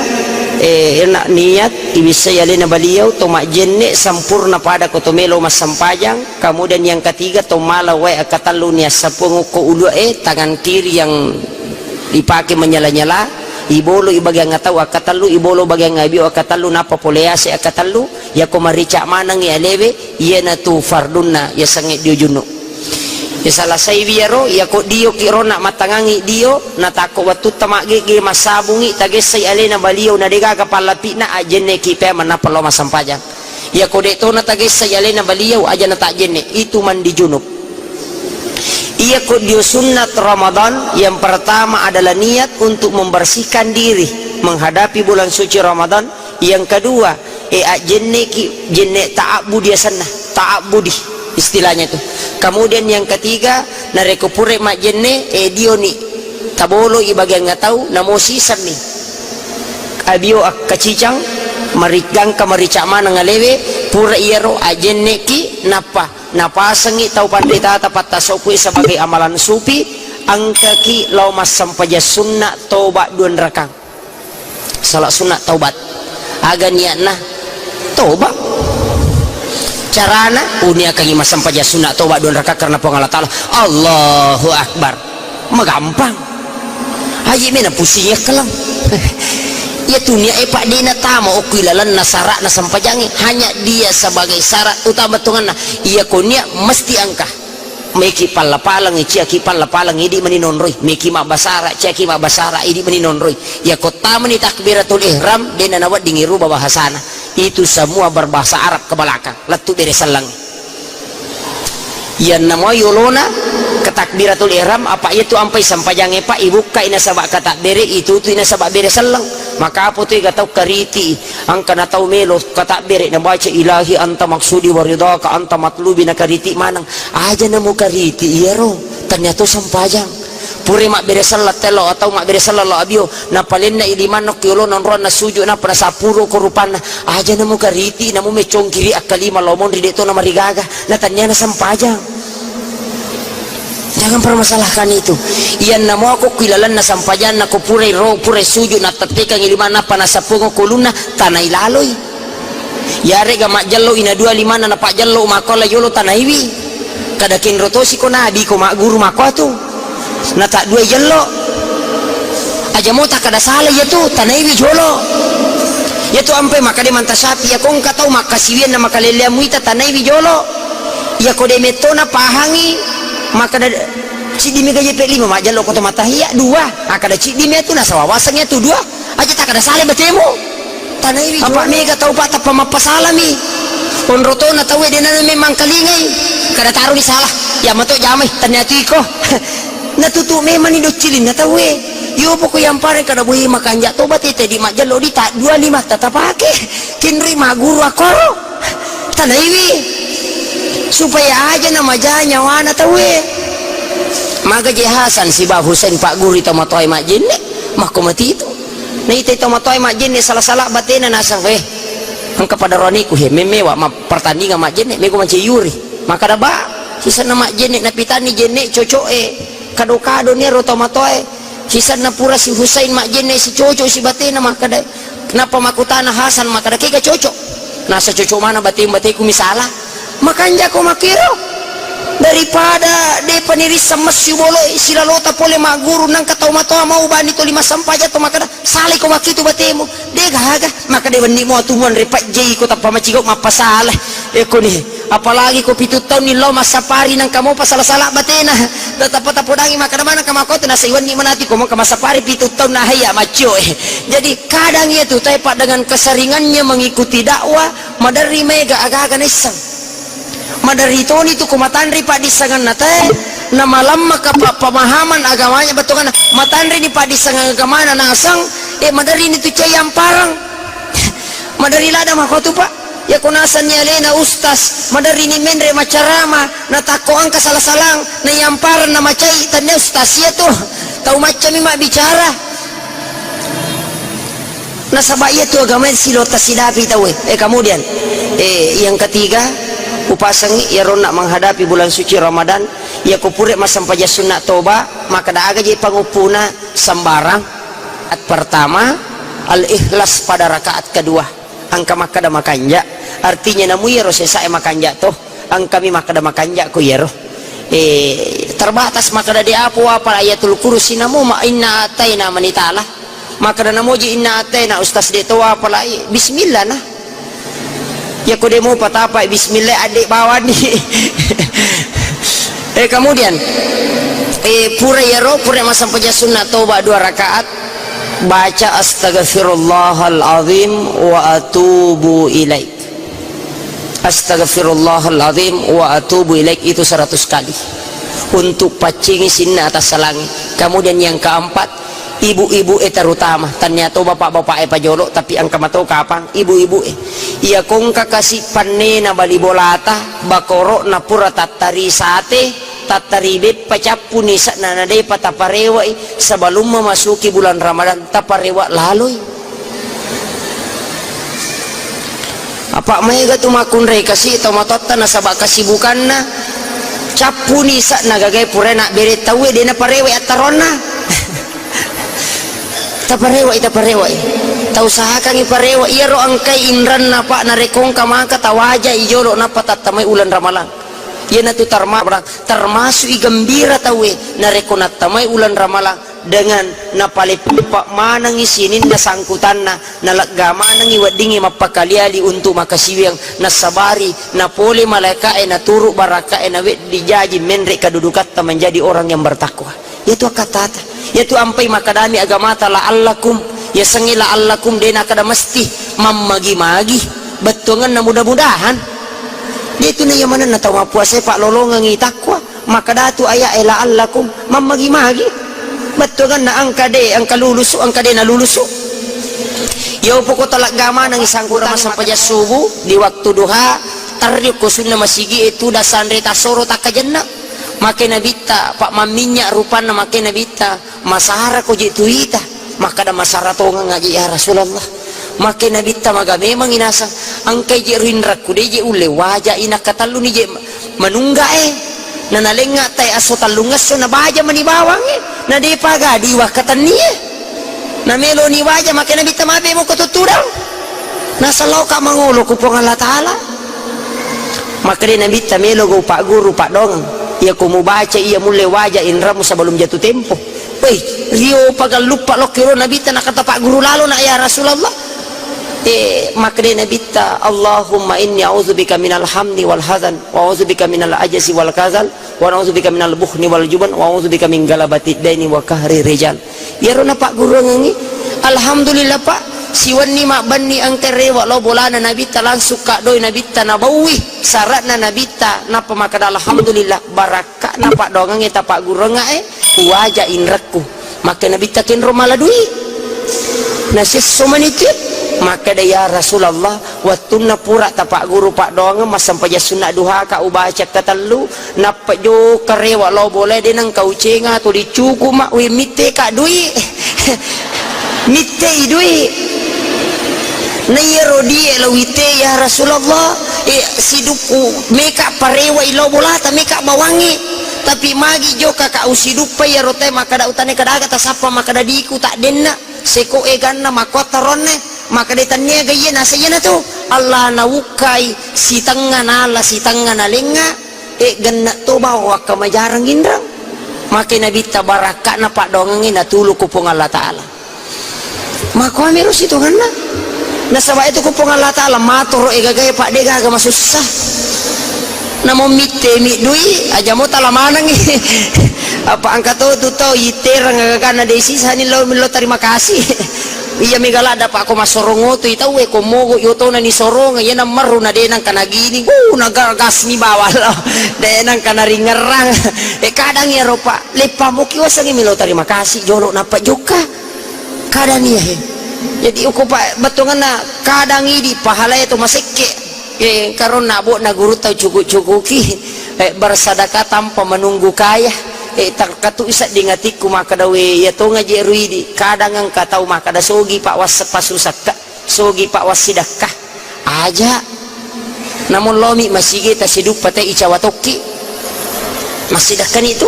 eh, enak niat, ibissai alena baliau to majjenne sempurna pada ko to melo massempajang. Kemudian yang ketiga, to mala wae akkatellu ni assapuang ko ulua e, tangan kiri yang dipake menyala-nyala, ibolo i bagian atau akkatellu, ibolo bagian abio akkatellu, nappa pole ase akkatellu, yako marica manengi alewe, iyanatu fardunna yasengnge dio junnu. Ya salasaiwi iyaro, yako dio ki rona mattangangi dio, natakko wattutta maggegge massabungi, tagessai alena baliau na degaga pallapi'na, ajjenne ki pea manappa lao massempajang. Yako de tona tagessai alena baliau, aja natajjenne, itu mandi junub. Iyako dio sunnat Ramadan, yang pertama adalah niat untuk membersihkan diri menghadapi bulan suci Ramadan. Yang kedua, e, ajjenneki, jenne ta'abbudi asenna, ta'abbudi istilahnya itu. Kemudian yang ketiga, narekko pura majjenne, e, dioni tabolo i bagian atau namo sisemmi. Abio akkacicang, marigangka marica maneng alewe, pura iyaro ajjenneki, nappa napasengngi tau panritata pattasaupui sebagai amalan sufi, engkaki lao massempajang sunna toba dua rakang. Salat sunna taubat. Aga niatna? Toba. Carana, uniakangi massempajang sunna toba dua rakang karena Puang Allah Ta'ala. Allahu Akbar. Magampang. Aji mena pusing ya kelang. Ya tu niat e pak dena tama okui lalenna syaratna sempajangi. Hanya dia sebagai syarat utama tonganna. Iya ko niat mesti engka. Meki palla-palang, ciaki palla-palang, idi meni nonroi. Meki mabbasara, ciaki mabbasara, idi meni nonroi. Ya ko tamani takbiratul ihram, dena naweddingi ruba bahasana. Itu semua berbahasa Arab ke belakang. Lettu bere selleng. Iyanna mo yolona ke takbiratul ihram, apa iya tu ampai sempajangnge pak, ibukkai nasaba katabbere, itu tu nasaba bere selleng. Maka apa tu ega tau kariti, angka na tau melo katabbere nabaca ilahi anta maksudi wa ridhaka anta matlubi, na kariti maneng. Aja namu kariti iyaro, ternyata sempajang. Pura mabbere selleng tello atau mabbere selleng lo abio, napalenna i limanna ki yolona onroanna sujud, nappa nasappuro ko rupanna. Aja namu kariti, namu meccongkiri akkalima lo monri de to namarigaga, na tania na sempajang. Jangan permasalahkan itu. Iyanna mo ko ki lalenna sempajanna ko purai ro, purai sujud, natettekang i limanna nappa nasappungo ko ulunna, tanai laloi. Yarega majjello ina dua limanna napajjello makola yolo tanaiwi. Kada kenro tosi ko nabi ko magguru mako atu. Na tak dua jello. Aja mota kada salah iya tu tanaiwi jolo. Iya tu ampai makade manta sapi ya kongka tau makkasiwian na makaleleang muita tanaiwi jolo. Iya ko de metto na pahangi makada ciddi mega jepe lima majjello ko to matahiya dua. Akada ciddi me tu nasawawasangngi tu dua. Aja tak ada salah batemu. Tanaiwi apa jolo. Mega tau pak tappa mappasalami. Onro to na tau de nana memang kalingai. Kada taruni salah. Ya mato jamai tania tu iko. Na tutu memang ni doccilinna tau e. Yo poko yang pare kada bohi makanja to bate tedi majjello di tak dua lima tata pake. Kinri maguru akoro. Tanaiwi. Supaya aja na maja nyawana tau e. Maga je Hasan siba Husain pak guru tau matoai majjenne. Makko mati itu. Naitai tau matoai majjenne sala-sala batena nasang, "Weh, engka pada roniku he, memmewa ma-, pertandingan majjenne, mego mance yuri." Makkada ba, sisenna majjenne napitanni jenne cocok e. Kado-kado ni ro tau matoae. Sisenna pura si Husain majjenne si cocok si batena makkada. Kenapa makutana Hasan makkada kega cocok? Nasa cocok mana bateng-bateku misala. Makanja ko makkiro. Daripada depa nirisseng messu boloi silalota pole magguru nangka tau matoa mau bani toli massempajang to makkada salai ko makkitu batemu. De gaga makkada wenni mo tu muanre pajjei ko tappa macigau mappasala. Ekko ni apalagi ko pitu taunni lao massapari nangka mopa sala-sala batena. Tatappa tapodangi makkada maneng ka makkotu nasai wenni manati ko mongka massapari pitu taun nahaiya maccio e. Jadi kadang iya tu tae pak dengan keseringannya mengikuti dakwah maderri mega aga-aga naisseng. Maderri toni tu ko matanri paddissengenna tae, Namalamma kapa-, pemahaman agamanya bettuanna. Matanrini paddissengang agamana naseng, eh, maderrini tu cai amparang. Maderi lada makotu, Pak. Yako nasenni alena ustas, maderrini menre macarama, natakko engka sala-salang, nayamparang namacai, tannia ustas iya tu. Tau maccami mabbicara. Nasaba iya tu agama silo tasidapi tau e. Eh, kemudian, eh, yang ketiga, upasengi iyaronna menghadapi bulan suci Ramadan, yako pura massempajang sunna toba, makkeda aga je panguppuna sembarang. Pertama, al-ikhlas pada rakaat kedua. Engka makkeda makanja, artinya namu iyaro sesae makanja to. Engkami makkeda makanja ko iyaro. Eh, terbatas makkeda de apo apa Ayatul Kursi namu ma inna ataina manitala. Makkeda namoji inna ataina, ustas de to apa lai. Bismillah nah. Yako de mo patapa bismillah adde bawani. Eh, kemudian, eh, pura iyaro, pura massempajang sunna toba dua rakaat, baca astaghfirullahal azim wa atubu ilaik. Astaghfirullahal azim wa atubu ilaik itu seratus kali. Untuk paccingi sinna atas salangi. Kemudian yang keempat, ibu-ibu e terutama, tannia to bapak-bapak e pajolo, tapi engka mato kapang ibu-ibu e. Iya kongka kasi pannena bali bolata, bakoro na pura tattari sate, tattari beppa, cappuni se'na na depa taparewai sebelum memasuki bulan Ramadan, taparewa laloi. Apa maega tu makkunrai kasi tau matotta nasaba kasibukanna, cappuni se'na gagai pura nabbere tauwe de naparewai attaronna. Taparewai, taparewai. Tausahakangi parewa iyaro engkai inranna, Pak, narekko engka maka tawaja i jolo nappa tattamai ulan Ramalang. Iyanatu tarma-, termasuk i gembira tauwe narekko nattamai ulan Ramalang dengan napaleppa manengi sininna sangkutanna, nalegga manengi weddingngi mappakali-ali untuk makasiwiang, nassabari napole malaeka'e, naturu baraka'e, naweddi jaji menre kadudukatta menjadi orang yang bertakwa. Iyatu akkattata. Iyatu ampai makkedami agamata la'allakum. Yasengnge la'allakum de nakkeda mesti, mammagi-magi. Bettuangenna mudah-mudahan. De tu naiya manenna tau mappuasae paklolongengngi takwa. Makkedatu aya'e la'allakum, mammagi-magi. Bettuangenna engka de, engka lulusu, engka de nalulusu. Iya upoko talegga manengngi sangkura massempajang subuh di waktu duha, tarri ko sunna masigi'e tudang sanre tassoro takkajenna. Makke nabitta, Pak, mamminnya rupanna makke nabitta, masara ko je tuita. Makkeda masara tongeng aje ya Rasulullah. Makke nabitta maga memang inasang, engkai je ruinrakku de je ulle waja i nakkatelluni je manungga e. Nanalengnga tai asso tellung esso nabaja mani bawang e. Nadepa gadi wakkatenni e. Nameloni waja makke nabitta mabe moko tuttudang. Nasalloka mangolo ku Puang Allah Ta'ala. Makkeda nabitta melo go pagguru paddoangeng. Iya ko mubaca iya mulle waja inramu sebelum jatuh tempo. Wei, rio pagalluppa lokki ro nabitta nakata pagguru lalo na ya Rasulullah. Eh, makkeda nabitta, Allahumma inni a'udzubika minal hamni wal hazan, wa a'udzubika minal ajzi wal kasal, wa a'udzubika minal bukhni wal juban, wa a'udzubika min galabatid daini wa qahrir rijal. Iyaro napagguruangengngi, alhamdulillah, Pak, siwenni mabbenni engka rewe lao bolana nabitta langsung kaddoi nabitta nabaui sara'na nabitta nappa makkeda alhamdulillah, barakka'na paddoangengnge tapagguruangnga e, uwaja inrekku. Makke nabitta kenro mala dui. Nasesso mani tu. Makkeda ya Rasulullah, wettunna pura tapagguru paddoangeng massempajang sunna duhaka ubaca katellu, nappa jokka rewe lao bolae de nengka ucenga tuli cuku ma, we mitte ka dui. Mitte i dui. Na iyaro die lo witte ya Rasulullah, e, sidukku meka parewa i lao bolata meka bawangi. Tapi magi jokka ka usiduppa iyaro te makkeda utane kedaga tasappa makkeda diku tak denna. Seko eganna makkuatta ronne, makkeda tennia ga iye nasa iyana tu. Allah nawukkai sitengnga nala sitengnga nalengnga, e genna to bawa wakkamajarang inrang. Makke nabitta barakka'na paddoangengnge natulu ku Puang Allah Ta'ala. Makkuami ro sitongenna. Nasaba itu ku Puang Allah Ta'ala matoro egagae padde gaga masussa. Namo mitte mi dui, aja mo tala manengngi. Apa engka to tu tau yittereng agaganna de sisani lo, lo terima kasih. Iya mega ladda, Pak, ko masorong oto i tauwe, ko mogo i otona ni sorong, iya nammarru na de nangka nagini, uh, naga-, gas ni bawang lo, de nangka naringerrang. E, kadang iyaro, Pak, leppa muki wasengi melo terima kasih jolo nappa jokka. Kadang iya he. Jadi uku, Pak, bettuanganna kadang idi pahalai to masekke. Eh, karonna abbo'na gurutta ucuku-cukuki, eh, bersedekah tanpa menunggu kaya. Eh, terkatu isedding atikku makkeda, we, iya tonga je ruidi, kadang engka tau makkeda, sogi Pak wasse-, pasusakka, sogi Pak wassidekka. Aja. Namun lomi masigi ta siduppa te icawa tokki. Massidekkani tu.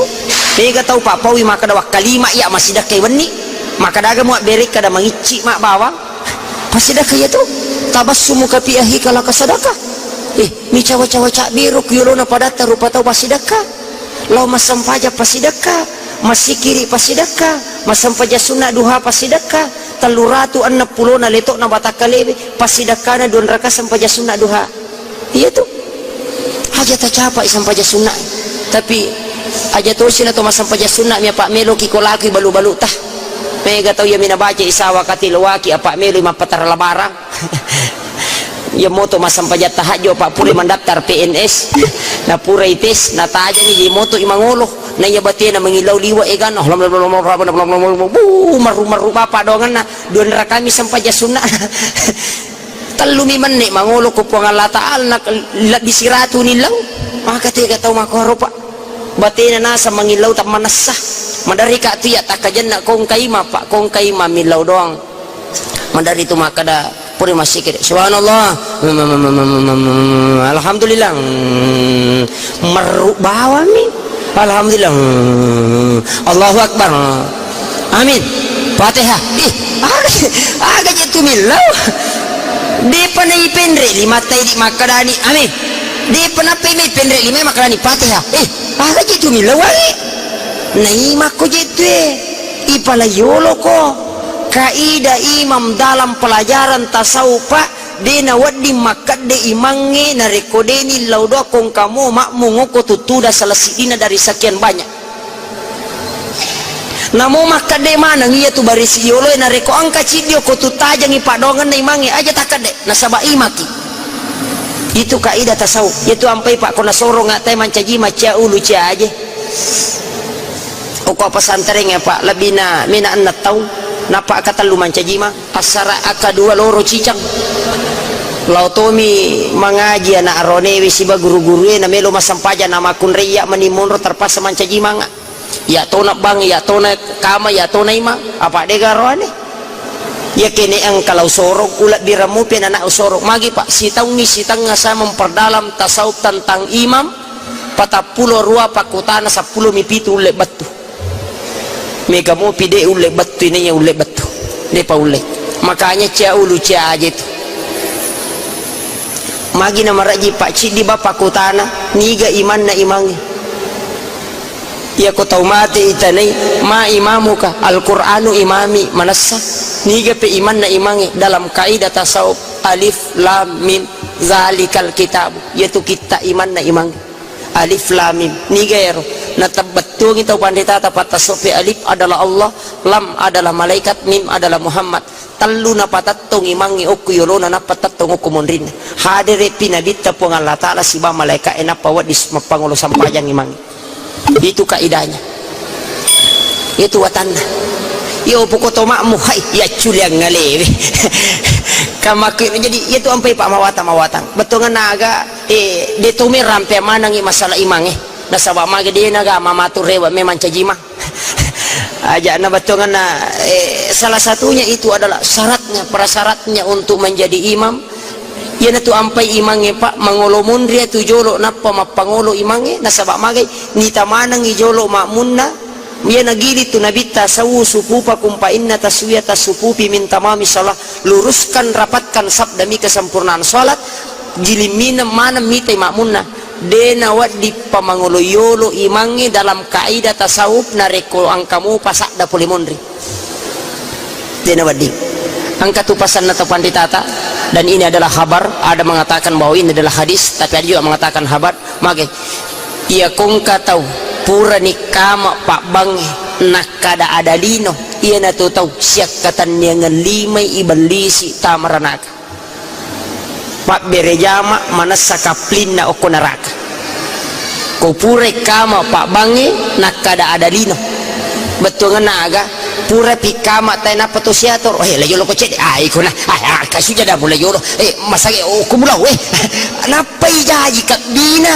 Mega tau Pak paui makkeda, wakkalima iya massidekkai wenni. Makkeda aga mua berek kada mangicci ma bawang. Pasidakka iya tu, tabassumuka fi akhika laka sadakah. Eh, micawa-cawa cabbiru ku yolona padatta rupa tau pasidakka. Lao massempajang pasidakka, massikiri pasidakka, massempajang sunna duha pasidakka, tellu ratu enneng pulona letokna batakkalewe, pasidakkana dua raka sempajang sunna duha. Iya tu. Aja tacapai sempajang sunna. Tapi aja tosi na to massempajang sunna mi apa meloki ko lakui balu-balu ta. Mega tau iya mina baca isawa kati lowaki apa meloi mappatara labarang. Iya moto massempajang tahajud, Pak, pura mandaftar P N S. Na pura ites, na tajani, iya moto imangolo. Na iya batena mangillau liwa egan. Bu, marru-marru bapa doanganna. Dua rakami sempajang sunna. Tellumi menne mangolo ko Puang Allah Ta'ala, na lebbi siratu nillau. Maka tega tau makkoro, Pak. Batena naseng mangillau tammanessa. Maderri ka tu iya takkajenna kongka ima, Pak, kongka ima millau doang. Maderri tu makkeda pura massikiri, subhanallah, alhamdulillah, merru bawami, alhamdulillah, Allahu Akbar, amin, Fatihah. Ih, aga, aga je tu millau. Depa na ipenre lima tai di makkedani amin. Depa nappai mai penre lima makkedani Fatihah. Ih, aga je tu millau wangi. Naimakko je tu e. Ipala yoloko. Kaidah imam dalam pelajaran tasawuf, Pak, de nawedding makkedde imangnge narekko de nillau doa kongkamo makmung okko tuttuda salah siddina dari sekian banyak. Namo makkedde maneng iya tu barisi yoloe narekko engka ciddi okko tuttajangi paddoangenna imangnge, aja takkedde, nasaba imaki. Itu kaidah tasawuf. Iya tu ampai, Pak, ko nasorong atai mancaji macca ulu cia aje. Okko pesantren ya, Pak, lebbi na mena enneng taung, nappa katellu mancajima, assara akkadua loro cicang. Lao tomi mangaji anak aronewe siba guru-gurue, na melo massempajang, na makkunrai iya mani monro terpaksa mancajimanga. Iya tona bang, iya tona kama, iya tona ima, apa dega roane? Iya kene engka lau sorong, ulebbi ramupi anak usorong. Magi, Pak, sitaungi sitengnga saya memperdalam tasawuf tentang imam, patappulo rua pakkutana, seppulo mi pitu ulle bettu. Mega mopi de ulle bettu, inaiya ulle bettu. Depa ulle. Makanya cia ulu cia aje tu. Magi na maraji, Pak, ciddi bapa kutana, niga imanna imangnge. Iya ko tau mate itanai, ma imamuka, Al-Qur'anu imami, manessa. Niga pe imanna imangnge dalam kaidah tasawuf, alif lam mim, zalikal kitabu. Iya tu kitta imanna imangnge. Alif lam mim. Niga ero? Natebbettuangi tau panritata pattasoppe, alif adalah Allah, lam adalah malaikat, mim adalah Muhammad. Tellu napatettong imangnge okko yolona, nappa tettong okko monrinna. Haderepi Nabitta Puang Allah Ta'ala siba malaika'e, nappa wedding mappangolo sampajang imangnge. Itu kaidahnya. Itu watanna. Iyo poko to makmu, hai, yacculiang ngalewe. Kamakku, jadi itu ampai, Pak, mawatang-mawatang. Bettuanna aga, eh, de to me rampe manengi masalah imangnge. Nasaba mage de naga mamatu rewa memang cajima. Aja'na bettuanganna, eh, salah satunya itu adalah syaratnya, prasyaratnya untuk menjadi imam. Iyanatu ampai imangnge, Pak, mangolo monri atu jolo, nappa mappangolo imangnge, nasaba magai nita manengi jolo makmunna. Iya nagili tu Nabitta, "Sawwu sufufakum fa inna taswiyata sufufi min tamami shalah." Luruskan, rapatkan saf demi kesempurnaan salat. Giling mineng maneng mitai makmunna. De nawedding pamangolo yolo imangnge dalam kaidah tasawuf narekko engka mopa sadda pole monri. De nawedding. Engka tu pasanna tau panritata, dan ini adalah khabar, ada mengatakan bahwa ini adalah hadis, tapi ada juga mengatakan khabar. Mage, iya kongka tau purani kama pabbangnge nakkada ada lino, Iyanatu tau siakkatenniangeng limai ibellisi tamaranaka. Pabbere jama manessa kaplinna okko naraka. Ko purai kama pabbangnge nakkada ada lino. Bettuangenna aga? Pura pikkama tae nappa to siator. Eh, la yolo ko cedde. Ah, iko na. Ah, ah, kasu jada mula yolo. Eh, masage, oh, ko mula, eh. Nappai jaji kabbina.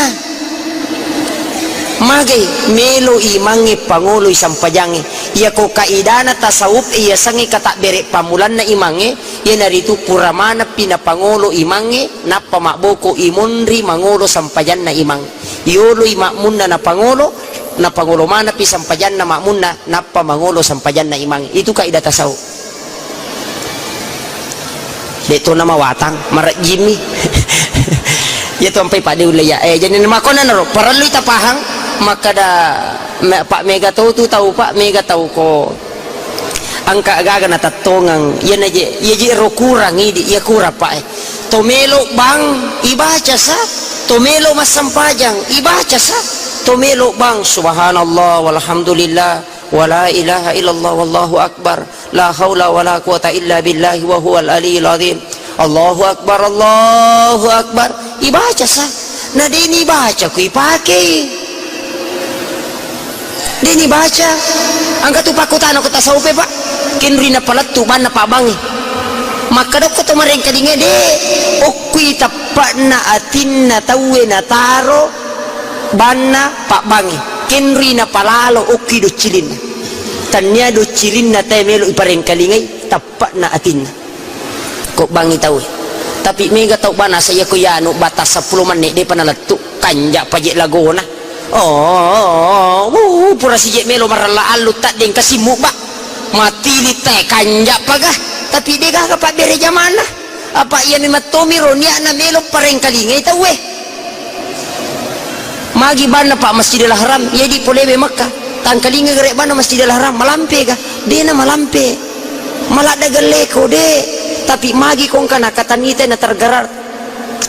Magai melo imangnge pangoloi sampajangnge. Iyako kaidana tasawuf e, iyasengnge katabbere pammulanna imangnge, iyanaritu pura maneppi napangolo imangnge, nappa mabboko imonri mangolo sampajanna imang. Yoloi makmunna napangolo, napangolo maneppi sampajanna makmunna, nappa mangolo sampajanna imang. Itu kaidah tasawuf. De' to namawatang, marejjimmi. Iya to ampai Pak de ulle ya. Eh, jadi makonna naro, parellui tapahang, makkada me-, Pak mega tau tu tau, Pak mega tau ko engka gaga natattongeng. Iya na je, iya je ro kurang idi, iya kurang, Pak, eh. To melo bang, ibaca sa. To melo massampajang, ibaca sa. To melo bang, subhanallah, walhamdulillah, wala ilaha illallah, wallahu akbar. La haula wala quwata illa billahi wa huwal aliyul azim. Allahu akbar, Allahu akbar. Ibaca sa. Na deni baca ku ipake. Deni baca. Engka tu pakkutana ko tasawufe, Pak. Kenri napalettu banna pabbangnge. Makkadokko to marengkalinga de, okkui tappa'na atinna tauwe nataro banna pabbangnge. Kenri napalalo okkui doccilinna. Tannia doccilinna tae melo iparengkalingai, tappa'na atinna. Ko bangngi tauwe. Tapi mega tau banasa iya ko yanu batas seppulo menit depa nalettu, kanja paje lagona. Oh, uh, pura sije melo marella allu taddeng kasimmu ba. Matili te kanja paga. Tapi de gaga pabbere jamana. Apa iya memang tomiro niatna melo parengkalingai tauwe. Magi banna Pak Masjidil Haram, iya di polewe Mekka. Tangkalinga gare banna Masjidil Haram, malampe ga? Dena malampe. Maladda gelleko de. Tapi magi kongka nakatanita na tergerar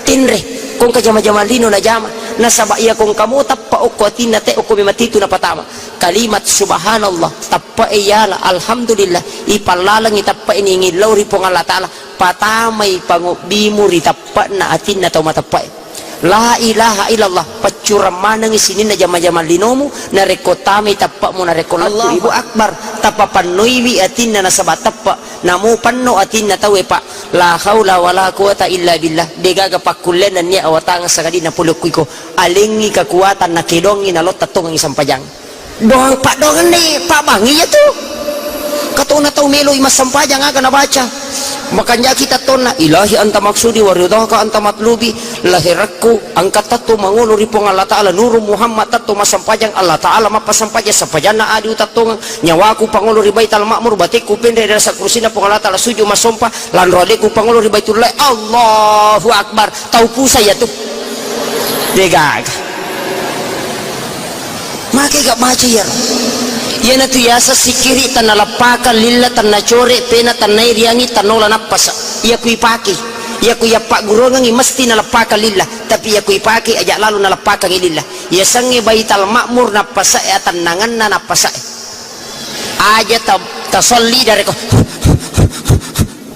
tinre. Kongka jama-jama lino na jama. Nasaba iya kongka mo tappa okko atinna te okko mematitu napatama. Kalimat subhanallah, tappa e yala, alhamdulillah, ipallalengi tappa ini ngillau ri Puang Allah Ta'ala. Patamai pangobbimu ri tappa'na atinna tau mateppe'e. La ilaha illallah, paccurang manengngi sininna jama-jamang linomu, narekko tamai tappa'mu, narekko lettu Allahu Akbar, tapapannoiwi atinna nasaba teppe', namo panno atinna tauwe, Pak. La haula wala quwata illa billah, degaga pakkulle nennia awatangeng sangadinna pole okko iko, alengngi kekuatan nakedongngi nalotta tongengngi sampajang. Doang, paddoangenni pabbangi iya tu. Katona tau meloi massampajang aga nabaca. Makanjaki tattonna, "Ilahi anta maksudi wa ridhaka anta matlubi." Laherakku, angkat tatto mangolo ri Puang Allah Ta'ala, nuru Muhammad tatto massampajang, Allah Ta'ala mappasampajang, sampajanna adi utattongeng, nyawaku pangolo ri Baital Ma'mur, batekku penre ri rasa kursinna Puang Allah Ta'ala, suju massompa, lanro adekku pangolo ri Baitullah, Allahu Akbar, tau pusa iya tu. Degaga. Maka ga baca iyaro. Iyanatu yaseng sikiri tannaleppakang lilla, tannacore pena, tannairiangi, tannola nappasa. Iya ku ipake. Iya ku yappagguruangengngi mesti naleppakang lilla. Tapi iya ku ipake aja lalo naleppakangngi lilla. Yasengnge Baital Ma'mur nappasae atennangenna nappasae. Aja ta-, tasolli dareko.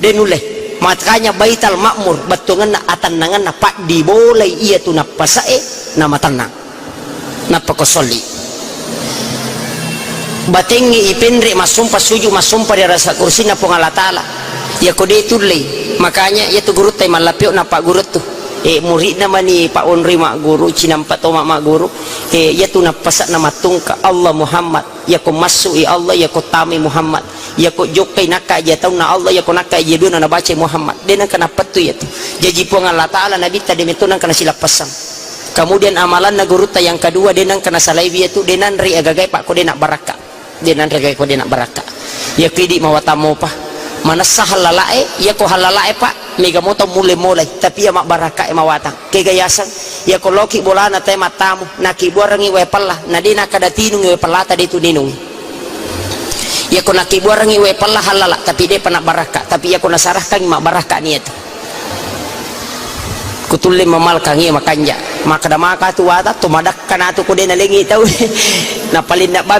De nulle. Makanya Baital Ma'mur, bettuangenna atennangenna, paddibolai iyatu nappasae, namatennang. Nappa ko solli. Batengnge ipenre massompa suju, massompa di rasa kursinna Puang Allah Ta'ala. Iyako de tullei. Makanya iyatu gurutta mallappio nappa guruttu. E, muridna mani Pak Onri magguru, cinampa toma magguru. E, iyatu nappasa'na mattungka, Allah Muhammad. Iyako massu'i Allah, iyako tamai Muhammad. Iyako jokkai nakka aja taunna Allah, iyako nakka aja duana nabacai Muhammad. De nengka nappettu iyatu. Jaji Puang Allah Ta'ala Nabitta de metto nengka nasilappessang. Kemudian amalanna gurutta yang kedua, de nengka nasalaiwi iyatu, de nanre agagae, Pak, ko de nabbarakka. De nanre agagae ko de nabbarakka. Iyako idi mawatang mopa. Manessa hallalae, iyako hallalae, Pak, mega motong mulle molai. Tapi iya mabbarakkae mawatang. Kega yaseng, iyako laoki bolana tae mattamu, nakibuarengngi wae pella, na de nakkada tinungngi wae pellata, de tu ninungngi. Iyako nakibuarengngi wae pella hallala, tapi depa nabbarakka, tapi iyako nasarahkangngi mabbarakka niatu. Kutulle mamalkangngi makanja, makkada maka tu wata, to madakka natu ko de nalengngi tau. Napalinna bammi